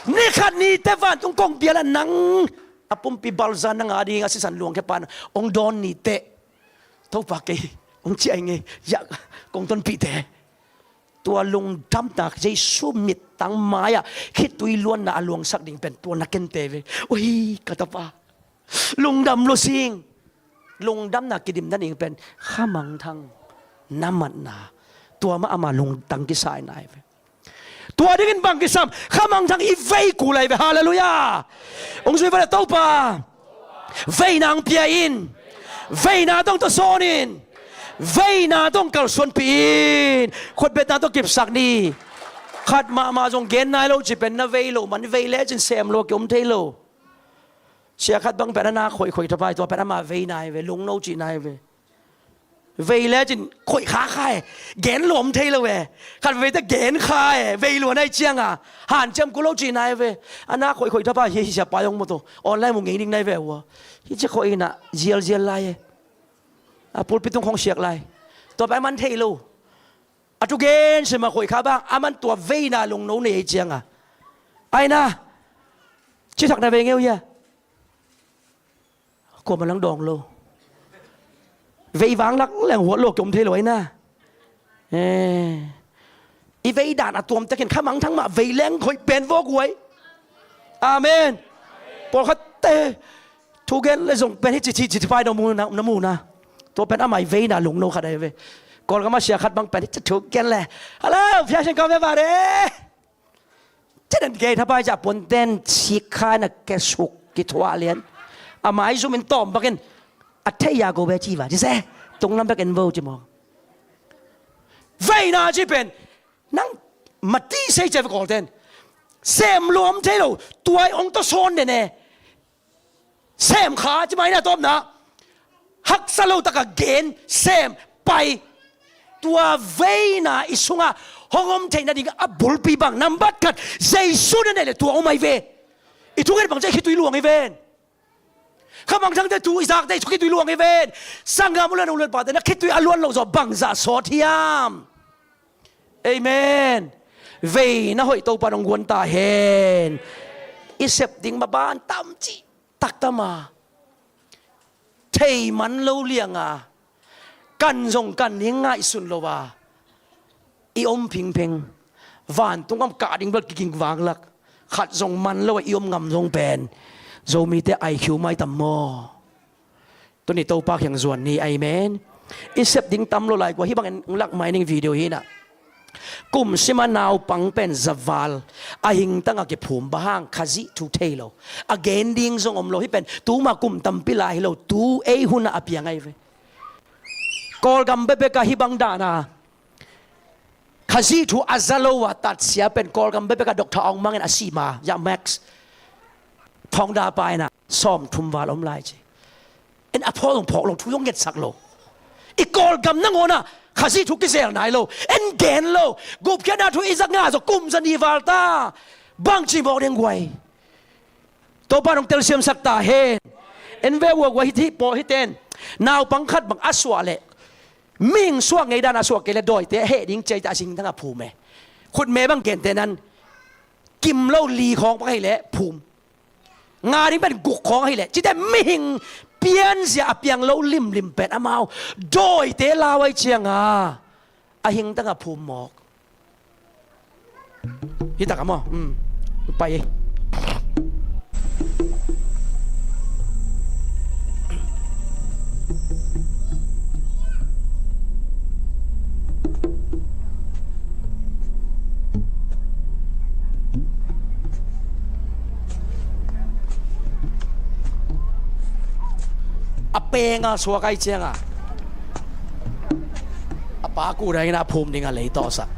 Ni khat ni teh vantung kong bial ah nang a pumpi balzan na ngah ding a sisan luangkhia pan hong dawn ni teh, Topa kei hong ciah ing ei, hiah kong tonpih teh. Tua lungdamna Jesu mittang mai-ah khitui luanna a luangsak ding pen tua na kente ve. Ui ka tapa, lungdam lo sing. Lungdamna kidimna ding pen khamangthang na matna, tua mah ama lungtang kisai nai ve. Tua dingin bang kisam, khamangthang i vei kul ahi ve. Halleluiah. Hong zui vat le Topa, veina hong pia in. Veina tawh hong tawsawn in. Veina tawh hong kalsuanpih in. Khutbetna tawh kipsak ni. Khat mahmah zong gen nai lo cih pen na vei lo man, vei lecin sem lo a kiom thei lo. Sia khat bang pen a na khoihkhoih thapai, tua pen ama veina hi ve, lungno cihna hi ve. Vei lecin khoih kha kha e, gen lo om thei lo e. Khat vei teh gen kha e, vei lua nai cianga hanciam kul lo cihna hi ve. A na khoihkhoih thapai hi, hi siapa zong maw, tua online mu ngei ning nai ve ua. Hi ci khoih ina zialzial lai e. A pulpit tung khong siak lai. Tua pen a man thei lo. A thugen sim a khoih kha bang, a man tua veina lungno nei ei cianga. Aina, ci thak na vei ngeu hia. Kuamah lang dawng lo. Vei vang lak leng huat lo kiom thei lo aina. Eh. I vei dan a tuamtekin khamangthang mah vei leng khoih pen vawk huai. Amen. Pawlkhatte thugen le zong pen hi ci, ci, ci, ci pai na mu na, na mu na. Tua pen amah i veina lungno khat ahi ve. Kawlgam a sia khat bang pen hi ci thugen le. Hello, phiasin kau ve vare. Ciden kei thapai ciah puanten sik khai na ke suk kithuah lian. A maizum in tawm bakin a thei ya go be ci va ci se. Tung lam bek en vo ci maw. Veina ci pen nang mati sei ciah ve Kawlten. Sem luam thei lo, tuai ong tawsawn den e. Sem kha ci mai na tawpna. Haksa lo taka gen, sem, pai. Tua veina i sunga hong om theihna ding a bulpi bang nambat khat Jesu na neih le tua om ahi ve. I thungen bang ci a khitui luang hi ven. Khamangthangte thu i zakte i khitui luang hi ven. Sanggam ulian ulian pate na khitui a luan lo zaw bangzah sawt hiam? Amen. Veina hoih Topa nong guan ta hen. I sep ding maban tam cih taktam a, thei man lo lianga, kan zong kan ning ngaihsun lo a, i om phingpheng. Vantung gam kah ding bel kiging vanglak. Khat zong man lo a i om ngam zong pen Zomite I Q mai tam maw? Tuni Topa kiang zuan ni. Amen. I sep ding tam lo lai kua hih bangin lak mai ning video hi na. Kum sima naupang pen zaval a hingtanga kiphum bang hang Khazih thu thei lo. A gen ding zong om lo hih pen tuma kum tampi lai hi lo tu ei huna a piang ahi ve. Kawlgam bekbeka hih bang dana Khazih thu a za lo a tatsia pen Kawlgam bekbeka Doctor Aung Mang in a sima ya Max phawng da paina sawm thum val om lai ci. En a phawk zong phawk lo, thu zong ngetsak lo. I Kawlgam nangawna Khazih thu kizel nai lo. En gen lo. Gupkhiatna thu i zak nga zaw kum za ni val ta. Bangci mawk deng guai. Topa nong telsiamsak ta hen. En ve ua guai hih pawh hiten. Naupang khat bang a suah leh mihing suak ngei dan a suak kei leh dawite heh ding ciai ta a singtang a phum e. Khutme bang kente nan kim lo li khawng bang hei leh phum. Nga ding pen guk khawng ahih leh cite mihing pianzia a piang lo limlim pen amau dawite lau ai cianga a hingtanga phum mawk. Hi taka maw? Pai ei. A penga suak ai cianga a pa kudaina phum dinga lei tawhsak.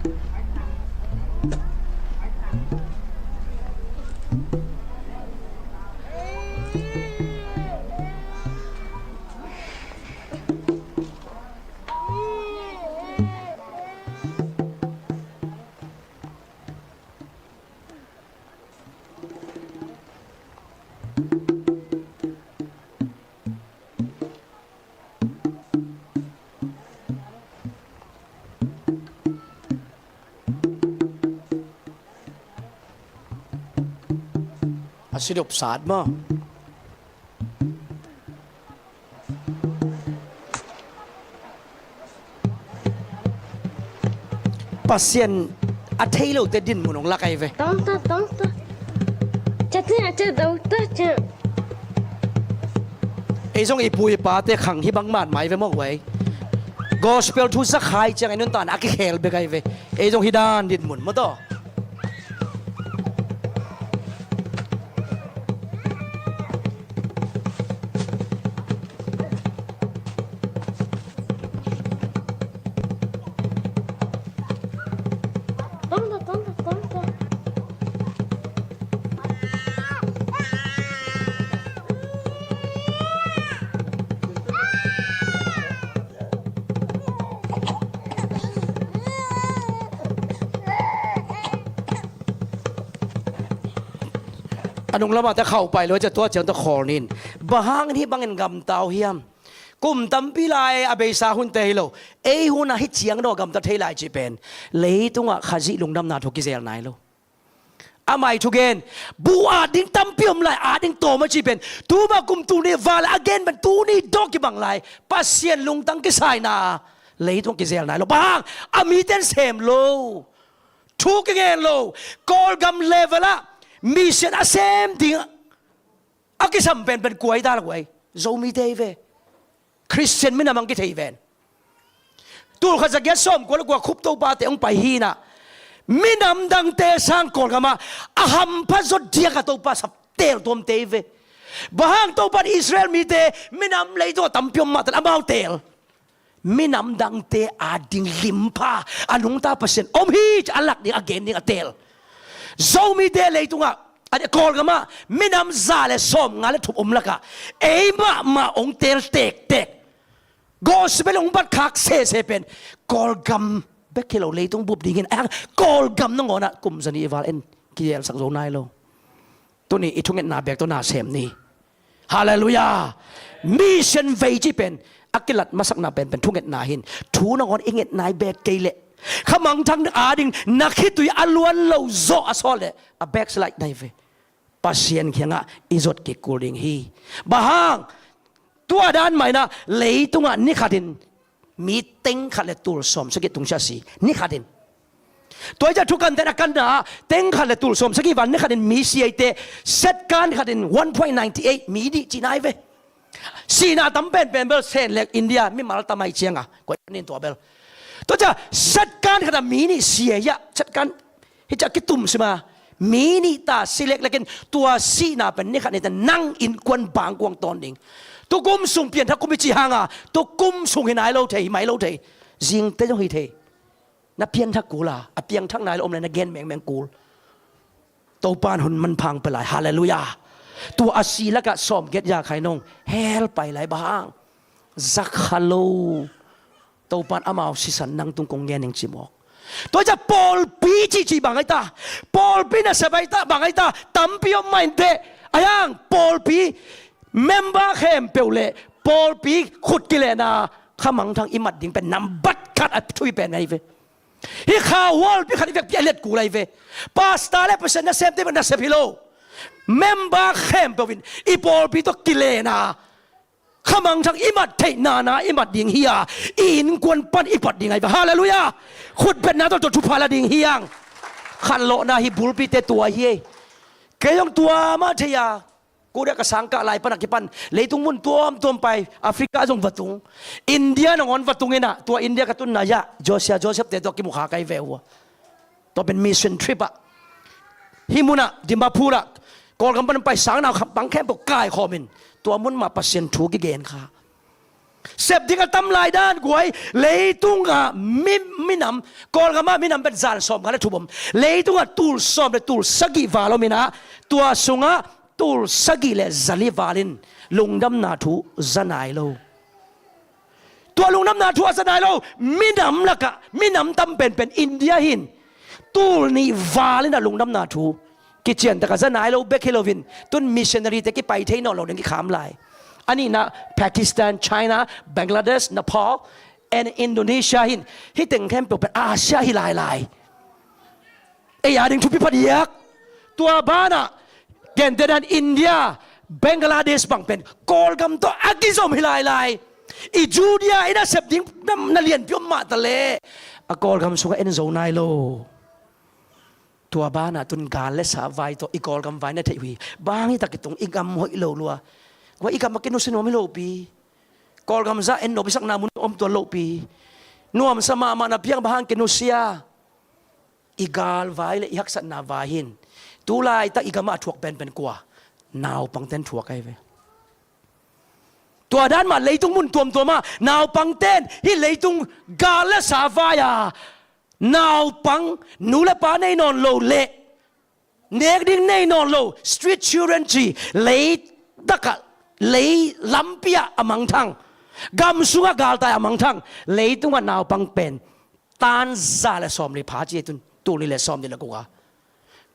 Sidup sat maw? Pasian a thei lote dinmun hong lak ahi ve. Tawngta, tawngta. Cate, cate, tawngta, cate. Ei zong i pu i pate khang hi bang matmah ahi ve maw guai. Gospel thu zakhai ciang ei nuntakna a kikhel bek ahi ve. Ei zong hi dan dinmun maw taw. A nung lamah te khauh pai lo cia, tua ciang tawh khawl nin. Bang hangin hih bangin gamta uh hiam? Kum tampi lai a beisa hunte hi lo. Ei hunah hih ciang dong a gamta thei lai cih pen leitungah Khazih lungdamna thu kizel nai lo. Amah i thugen, bu at ding tampi om lai, at ding tawm a cih pen tuma kum tul nih val a gen pen tuni dong kibang lai. Pasian lungtang kisaina leitungah kizel nai lo. Bang hang? A mite in sem lo. Thu kingen lo. Kawlgam level ah mission a sem ding a kisam penpen kua hi ta la guai? Zomite hi ve. Khristian minam hong kithei ven. Tul khat za giat sawmkua le kua Khup topate hong pai hinah minam dangte sang Kawlgamah a hampha zaw diakah Topa sap teltuamte hi ve. Bang hang? Topa in Israel mite minam leitungah tampi om mahtan amau tel. Minam dangte a ding limpha a nungta Pasian om hi ci a lak ding a gen ding a tel. Zomite leitungah, a, Kawlgamah minam za le sawmnga le thum om lakah ei mahmah hong tel tektek. Gospel hong bat khak sese pen Kawlgam bek hi lo leitung bup dingin a hang Kawlgam nangawnah kum zanih val en kielsak zo nai lo. Tuni i thungetna bek tawh na sem ni. Halleluiah. Mission vei cih pen a kilat masakna penpen thungetna hin. Thu nangawn i nget nai bek kei leh khamangthang a ding na khitui a luan lo zawh a sawt leh a backslide nai ve. Pasian kiangah i zot kik kul ding hi. Bang hang? Tua dan mah inah leitungah nikhatin mi teng khat le tul sawm sagih tungsiah si. Nikhatin. Tua hi ciah thukanten a kanna ah teng khat le tul sawm sagih val nikhatin mi si eite, setkan khatin one point ninety eight mi nih cihna hi ve. Sihna tam penpen bel Sen le India mimal tam ahi cianga koi nin tua bel. Tua ciah setkan khatah mi nih si ei ah, setkan hi ciah kitum sima. Mi nih ta si leklekin tua sihna pen nikhat nite nang innkuan bangkuang tawn ding. Tukum sung pianthak kum i cih hanga tukum sung hi nai lo thei, hi mai lo thei. Zingte zong hi thei. Na pianthak kul a, a piangthak nai lo om le na gen mengmeng kul. Topa in hun manphang pia lai. Halleluiah. Tua a si lakah sawmgiat ya khai nong hell pai lai. Bang hang? Zakha lo. Topa in amau sisan nang tung kong gen ning ci mawk. Tua ciah pawlpi cihcih bang ahi ta? Pawlpi nasep ahi ta, bang ahi ta? Tampi om mah inteh. Ahi hang pawlpi member khempeuh le pawlpi khut kilena khamangthang i mat ding pen nambat khat a thui pen ahi ve. Hih kha hualpi khat i vekpi a let kul ahi ve. Pastor le Pasian nasemte bek nasep hi lo. Member khempeuh in i pawlpi tawh kilena khamangthang i mat theih nana i mat ding hi a, i innkuan pan i pat ding ahi ve. Halleluiah. Khutbetna tawh tawh thupha la ding hi hang. Khanlawhna hi bulpite tua hi ei. Kei zong tua mah thei a. Korea ka sangkah lai pan a kipan leitung mun tuamtuam pai, Africa zong va tung. India nangawn va tung inah tua India ka tunna ah Josia Joseph te tawh kimu kha kai ve uh a. Tua pen mission trip ah hih munah Dimapur ah Kawlgam pan pai sangnau kham pang khempeuh kaikhawmin tua mun mah Pasian thu kigen kha. Sep ding a tam lai dan guai. Leitungah mi, minam, Kawlgamah minam pen zan sawmnga le thum om. Leitungah tul sawm le tul sagih val om inah tua sungah tul sagih le zali valin lungdamna thu za nai lo. Tua lungdamna thu a za nai lo minam lakah minam tam penpen India hin tul nih valin a lungdamna thu kiciantak a za nai lo bek hi loin tun missionary te kipai thei nawn lo ding kikham lai. A nihna Pakistan, China, Bangladesh, Nepal and Indonesia hin hih teng khempeuh pen Asia hi lailai. Ei a ding thupi phadiak. Tua banah Gentehdan India, Bangladesh bang pen Kawlgam tawh a kizom hi lailai. I Judea i nasep ding na, na lianpi om mah taleh a Kawlgam sungah en zo nai lo. Tua banah tun gal le sa vai tawh i Kawlgam vai na theih uh hi. Bang hita kitung i gam hoih lo lua. Kua i gam a kinusia nuam hi lopi. Kawlgam zah en nopsakna mun om tuan lopi. Nuamsa mahmah na piang bang hang kinusia. I gal vai le i haksatna vai hin. Tulaitak i gamah a thuak penpen kua? Naupangten thuak ahi ve. Tua dan mah leitung mun tuamtuamah naupangten hih leitung gal le sa vai-a naupang nu le pa nei nawn lo le nek ding nei nawn lo street children ci, leitakah lei lampi-ah a mangthang, gam sungah galtai a mangthang, leitungah naupang pen tan za le sawmli pha ci tun, tul nih le sawmnih le guk a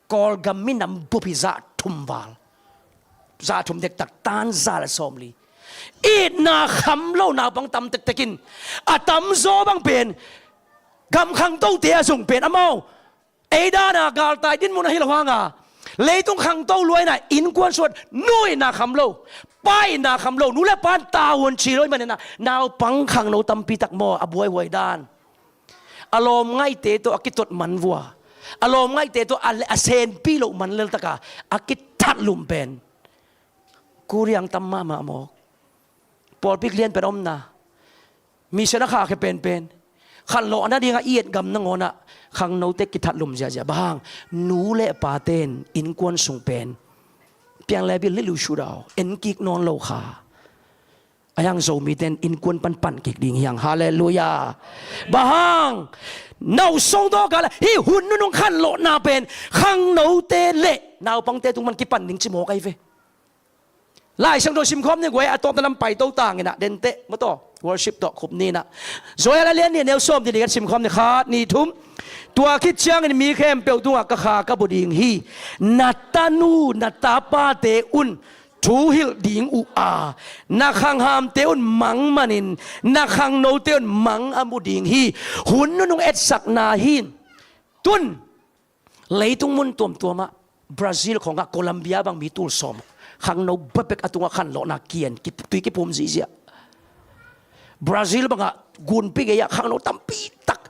Kawlgam minam bup hi za thum val. Za thum dektak tan za le sawmli. Itna kham lo naupang tam tektek in a tamzaw bang pen gam khangtote a zong pen amau ei dana galtai dinmun ahi lo hanga leitung khangto luaina innkuan suat nu itna kham lo, pa itna kham lo, nu le pa in tavuan ci lo i manina naupang khangno tampi tak maw a buaihuai dan. A lawm ngaihte tawh a kitot man vua, a lawm ngaihte tawh a, a senpi loh man leltaka a kithatlum pen kuriang tam mahmah mawk. Pawlpi lianpen omna, mission a khahkhia penpen, khanlawh a nadinga i et gam nangawnah khangnote kithatlum ziahziah. Bang hang? Nu le paten innkuan sung pen piang le bil lilu sudau en kik nawn lo kha. A hiang Zomite in innkuan pan pan kik ding hiang. Halleluiah. Bang hang? Nausong dawka le hih hun nunung khanlawhna pen khangnote le naupangte tung man kipan ding ci mawk ahi ve. Lai Siangtho simkhawm ni guai a tawpna lam paito tanginah denteh mawtaw worship tawh khup ninah Joel a lian ni neu sawm dini kan simkhawm ni khat ni thum. Tua khit ciangin mi khempeuh tungah ka kha ka bu ding hi. Na tanu na tapate un thu hilh ding uh a, na khanghamte un mang manin na khangnote un mang a mu ding hi. Hun nunung etsakna hin. Tun leitung mun tuamtuamah Brazil khongah Colombia bang mi tul sawm khangno bepek a tungah khanlawhna kian tui kiphum zihziah. Brazil bangah gunpi gei-ah khangno tampi tak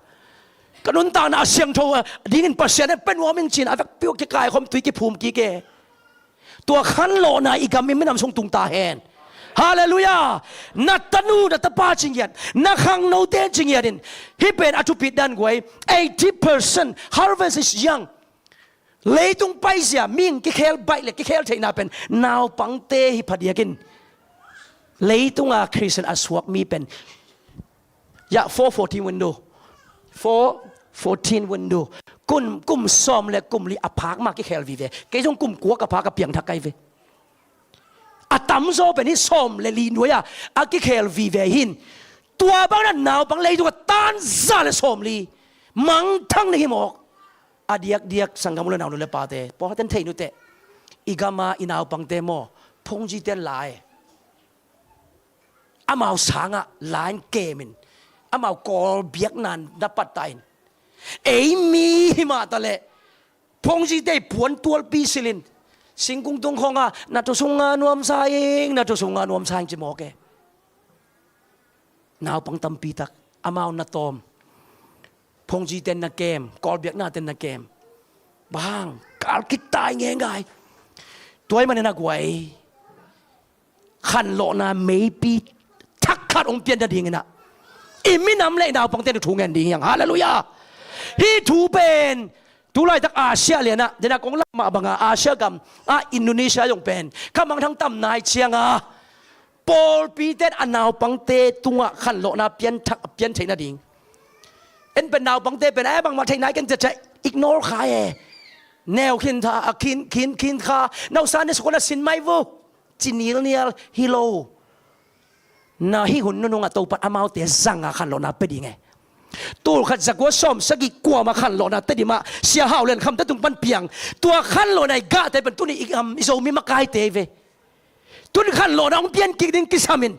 ka nuntakna a siangtho dingin Pasian e pe nuam ing cin a vekpi uh kikaikhawm tui kiphum kik e. Tua khanlawhna i gam i minam sung tung ta hen. Halleluiah. Na tanu na tapa cingiat, na khangnote cingiat in hih pen a thupit dan guai. Eighty percent harvest is young. Leitung paizia ming kikhel baih le kikhel theihna pen naupangte hi phadiakin leitunga Christian a suak mi pen ya four fourteen window, four fourteen window, kum, kum sawm le kum li a phak ma kikhel vive. Kei zong kum kua ka phak a piangthak kai ve. A tamzaw pen hi sawm le li nuai-a a kikhel vive hin. Tua bangna naupang leitunga tan za le sawm li mangthang ni hi mawk. A diakdiak sanggam uh le nau nu le pate pawlkhaten thei nuteh i gama i naupangte maw phungziten lai amau sangah lain kemin amau kawl biakna na pattahin ei mi hi mah taleh phungzite puan tualpi silin singkung tung khonga na thusunga nuamsa ing, na thusunga nuamsa ing ci mawk e. Naupang tampi tak amau na tawm phungziten na kem, kawlbiaknaten na kem. Bang kal kitai ngeingai. Tuai manin a guai khanlawhna meipi thak khat hong pian nadinginah i minam le i naupangte na thu ngen ding hiang. Halleluiah. Hih thu pen tulaitak Asia lianah dena kong lak mah banga Asia gam ah Indonesia zong pen khamangthang tam nai cianga pawlpite in a naupangte tungah khanlawhna pian thak pian theih nading. En pen naupangte pen a bangmah theih nai ken ciacia ignore kha e. Neu khin tha a khin khin khin kha nausa ne sukona sin mai vo. Ci nilnial hi lo. Na hih hun nunungah Topan amaute zanga khanlawhna pe ding e. Tulkhat zakua sawm sagih kuama khanlawhna Tedim ah Sia Hau Lian Kham te tung pan piang. Tua khanlawhna i gahte pen tuni i gam i Zomi makaite hi ve. Tun khanlawhna hong pian kik ding kisamin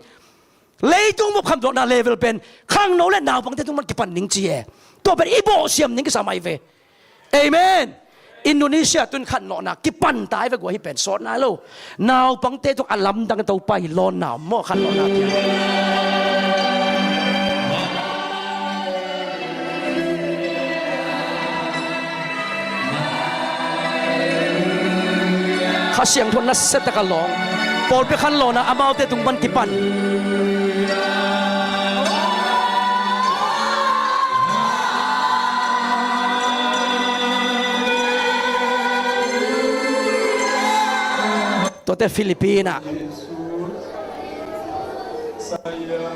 leitung mup khanlawhna level pen khangno le naupangte tung pan kipan ding ci e. Tua pen i bawhsiam ding kisam ahi ve. Amen. Indonesia tun khanlawhna kipan ta hi ve guai, hih pen sawt nai lo. Naupangte tung a lamdang Topa i lawnna om maw, khanlawhna kiang. Kha Siangtho nasia taka lawng. Pawlpi khanlawhna amaute tung pan kipan. Tuate Philippines ah. Saya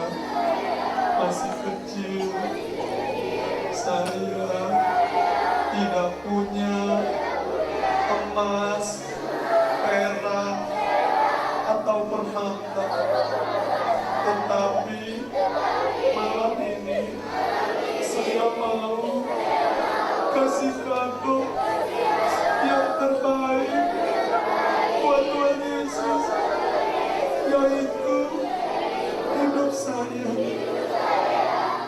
masih kecil. Saya tidak punya emas, perak, atau permata. Tetapi malam ini saya mau kasih kado yang terbaik buat Tuhan Yesus, yaitu hidup saya.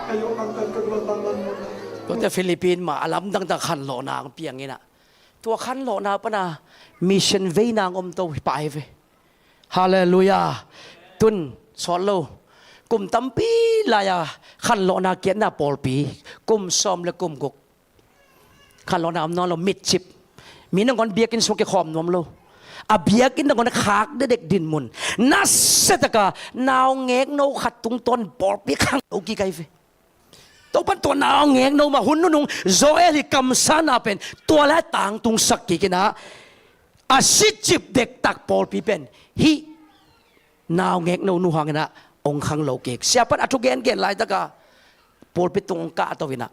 Ayo angkat kedua tanganmu. Tuate Philippines mah a lamdang tak khanlawhna ang piang inah. Tua khanlawhna pana mission veina ang om to hi pai ve. Halleluiah. Tun sawt lo. Kum tampi lai-a khanlawhna kiatna pawlpi. Kum sawm le kum guk. Khanlawhna om nawn lo, mitcip. Mi nangawn biakinn sung kikhawm nuam lo. A biakinn nangawn khak dedek dinmun. Nasia taka naungekno khat tungtawn pawlpi khangno kik ai ve. Topan tua naungekno mah hun nunung Joel i kamsana pen tua lai tangtungsak kik inah, a sitcip dektak pawlpi pen hih naungekno nu hang inah ong khanglo kik. Siapan a thu gengen laitaka pawlpi tung ong kahto inah,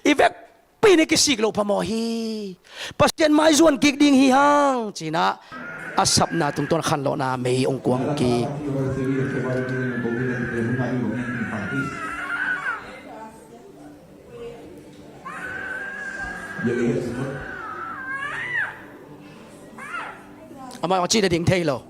i vekpi in i kisik loh phamawh hi. Pasian maizuan kik ding hi hang ci inah a sapna tungtawn khanlawhna mei ong kuang kik. Amah a cih nading thei lo.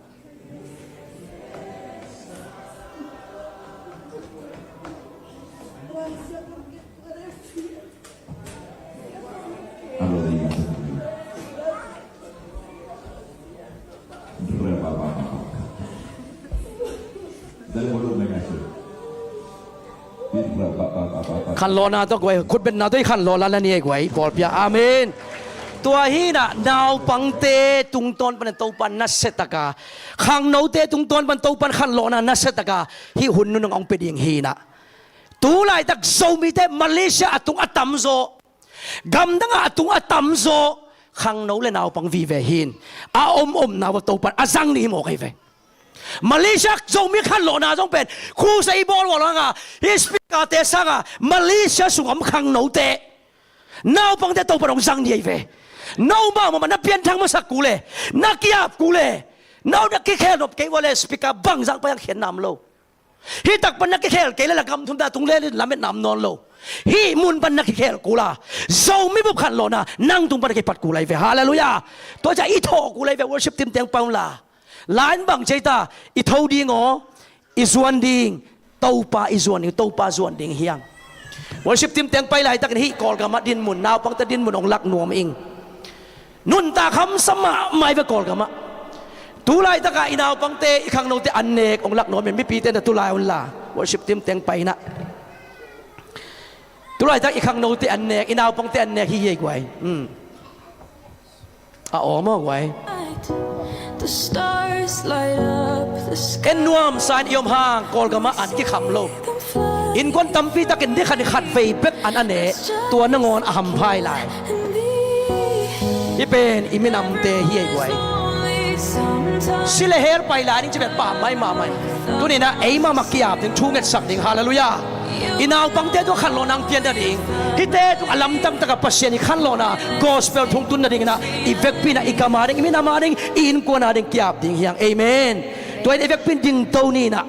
Khanlawhna tawh guai, khutbetna tawh i khanlawh la la ni ei guai, pawlpi ah. Amen. Tua hi inah naupangte tungtawn pan Topa nasia taka, khangnote tungtawn pan Topa khanlawhna nasia taka hih hun nunung ong pia ding hi inah. Tu laitak Zomite Malaysia a tung a tamzaw, gamdang a tung a tamzaw khangno le naupang vive hi in, a om omna uh Topan a zang ni hi mawk ai ve. Malaysia Zomi khanlawhna zong pen, khusei i bawl uh hanga, hih speaker te sanga Malaysia sung om khangnote, naupangte Topan ong zang ni ai ve. No mahmah na pianthak masak kul e, na ki-ap kul e, no na kikhel nop kei uh a le speaker bangzah pai ang khian nam lo. Hih tak pan na kikhel kei le la gam thum ta tung le lametna om nawn lo. Hih mun pan na kikhel kul a, Zomi bup khanlawhna nang tung pan na kipat kul ai ve. Halleluiah. Tua ciah i thawh kul ai ve, worship team teng pau la. Line bang cei ta, i tho ding aw, i zuan ding, Topa i zuan ding, Topa zuan ding hi hang. Worship team teng pai laitakin hih Kawlgamah dinmun, naupangte dinmun ong lak nuam ing. Nuntak hamsa mahmah ai ve Kawlgamah. Tu laitakah i naupangte, i khangnote an nek ong lak nuam in, mipite na tu lai un la. Worship team teng pai inah. Tu laitak i khangnote an nek, i naupangte an nek hi ei guai. Hmm. A aw maw guai. En nuamsa in i om hang Kawlgamah an kikham lo. Innkuan tampi takin ni khat ni khat vei bek an a ne, tua nangawn a hampha lai. Hih pen i minamte hi ei guai. Si le hell pai lai ding ci pen pammaih mahmah. Tuni inah ei mahmah ki-ap ding, thu ngetsak ding. Halleluiah. I naupangte tung khanlawhna ang pian nading, hihte tung a lamdang taka Pasian i khanlawhna gospel thungtun nading inah, i vekpi inah i gam a ding, i minam a ding, i innkuan a ding ki-ap ding hi hang. Amen. Tua in i vekpi in dingto ni inah,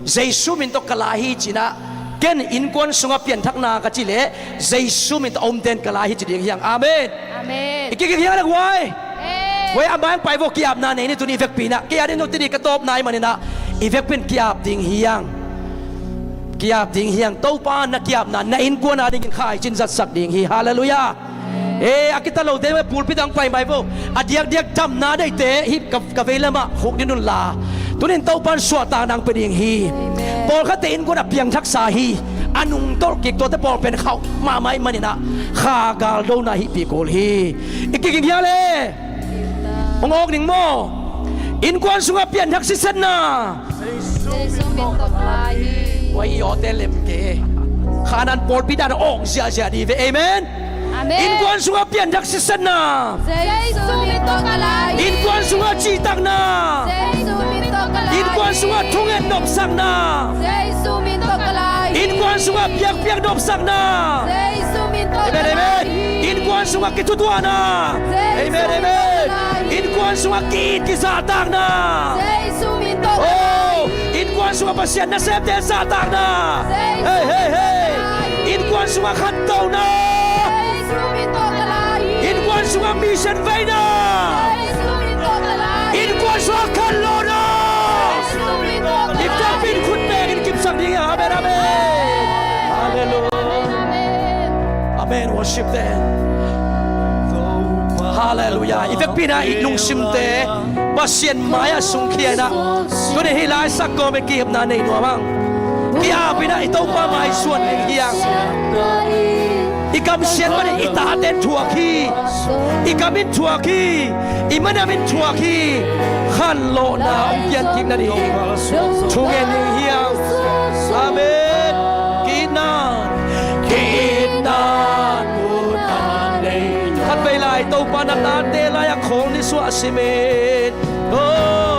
Jesu min tawh ka la hi ci inah, ken innkuan sungah pianthakna ka cih leh Jesu min tawh a omte in ka la hi ci ding hi hang. Amen. Amen. I kikik hi hang le guai. Amen. Guai, a mai ang pai vua, ki-apna nei ni tuni i vekpi inah. Kei a ding no tuni ka tawpna ahih man inah, i vekpi in ki-ap ding hi hang. Ki-ap ding hi hang. Topa na ki-apna na innkuan a dingin kha i cin zatsak ding hi. Halleluiah. Eh, a kita lote pulpit ah hong pai mai vo. A diakdiak damna deihte hih ka, ka vei lamah khuk ding un la. Tunin Topa'n suahtakna hong pia ding hi. Pawlkhatte innkuan a piangthaksa hi. A nungtolh kik tuate pawl pen khauh mahmah ahih manin ah kha galdona hihpih kul hi. I kiging hial e. Hong awk ning maw? Innkuan sungah pianthak siatna. Jesu min tawh ka la hi. Tua i awte lem kei. Khanan pawlpi dan awng ziahziah dih ve. Amen. Amen. Innkuan sungah pianthak siatna. Jesu min tawh ka la hi. Innkuan sungah cihtakna. Jesu min tawh ka la hi. Innkuan sungah thungen nopsakna. Jesu min tawh ka la hi. Innkuan sungah biakpiak nopsakna. Jesu min tawh ka la hi. Amen, amen. Innkuan sungah kithutuahna. Amen, amen. Innkuan sungah ki-it kizahtakna. Jesu min tawh ka la hi. Oh, innkuan sungah Pasian nasemte zahtakna. Hei, hei, hei. Innkuan sungah khantohna. Jesu min tawh ka la hi. Innkuan sungah mission veina. Jesu min tawh ka la hi. Innkuan sungah khanlawhna. Jesu min tawh ka la hi. I kap in khut bengin kipsak ding hi. Amen, amen. Halleluiah. Amen. Worship te. Halleluiah. I vekpi-in ah i lungsimte Pasian mai-ah sungkhia in ah, tuni hih lai sak kawmin kihepna nei nuam hang. Ki-ap in ah i Topa mai suan ding hi hang. I kamsiat manin i tate in thuak hi. I kam in thuak hi. I minam in thuak hi. Khanlawhna hong piankik nading thungen ding hi hang. Amen. Ki-itna, ki-itna, khatvei lai Topa na tate lai-ah khawl nisuah simin. Oh.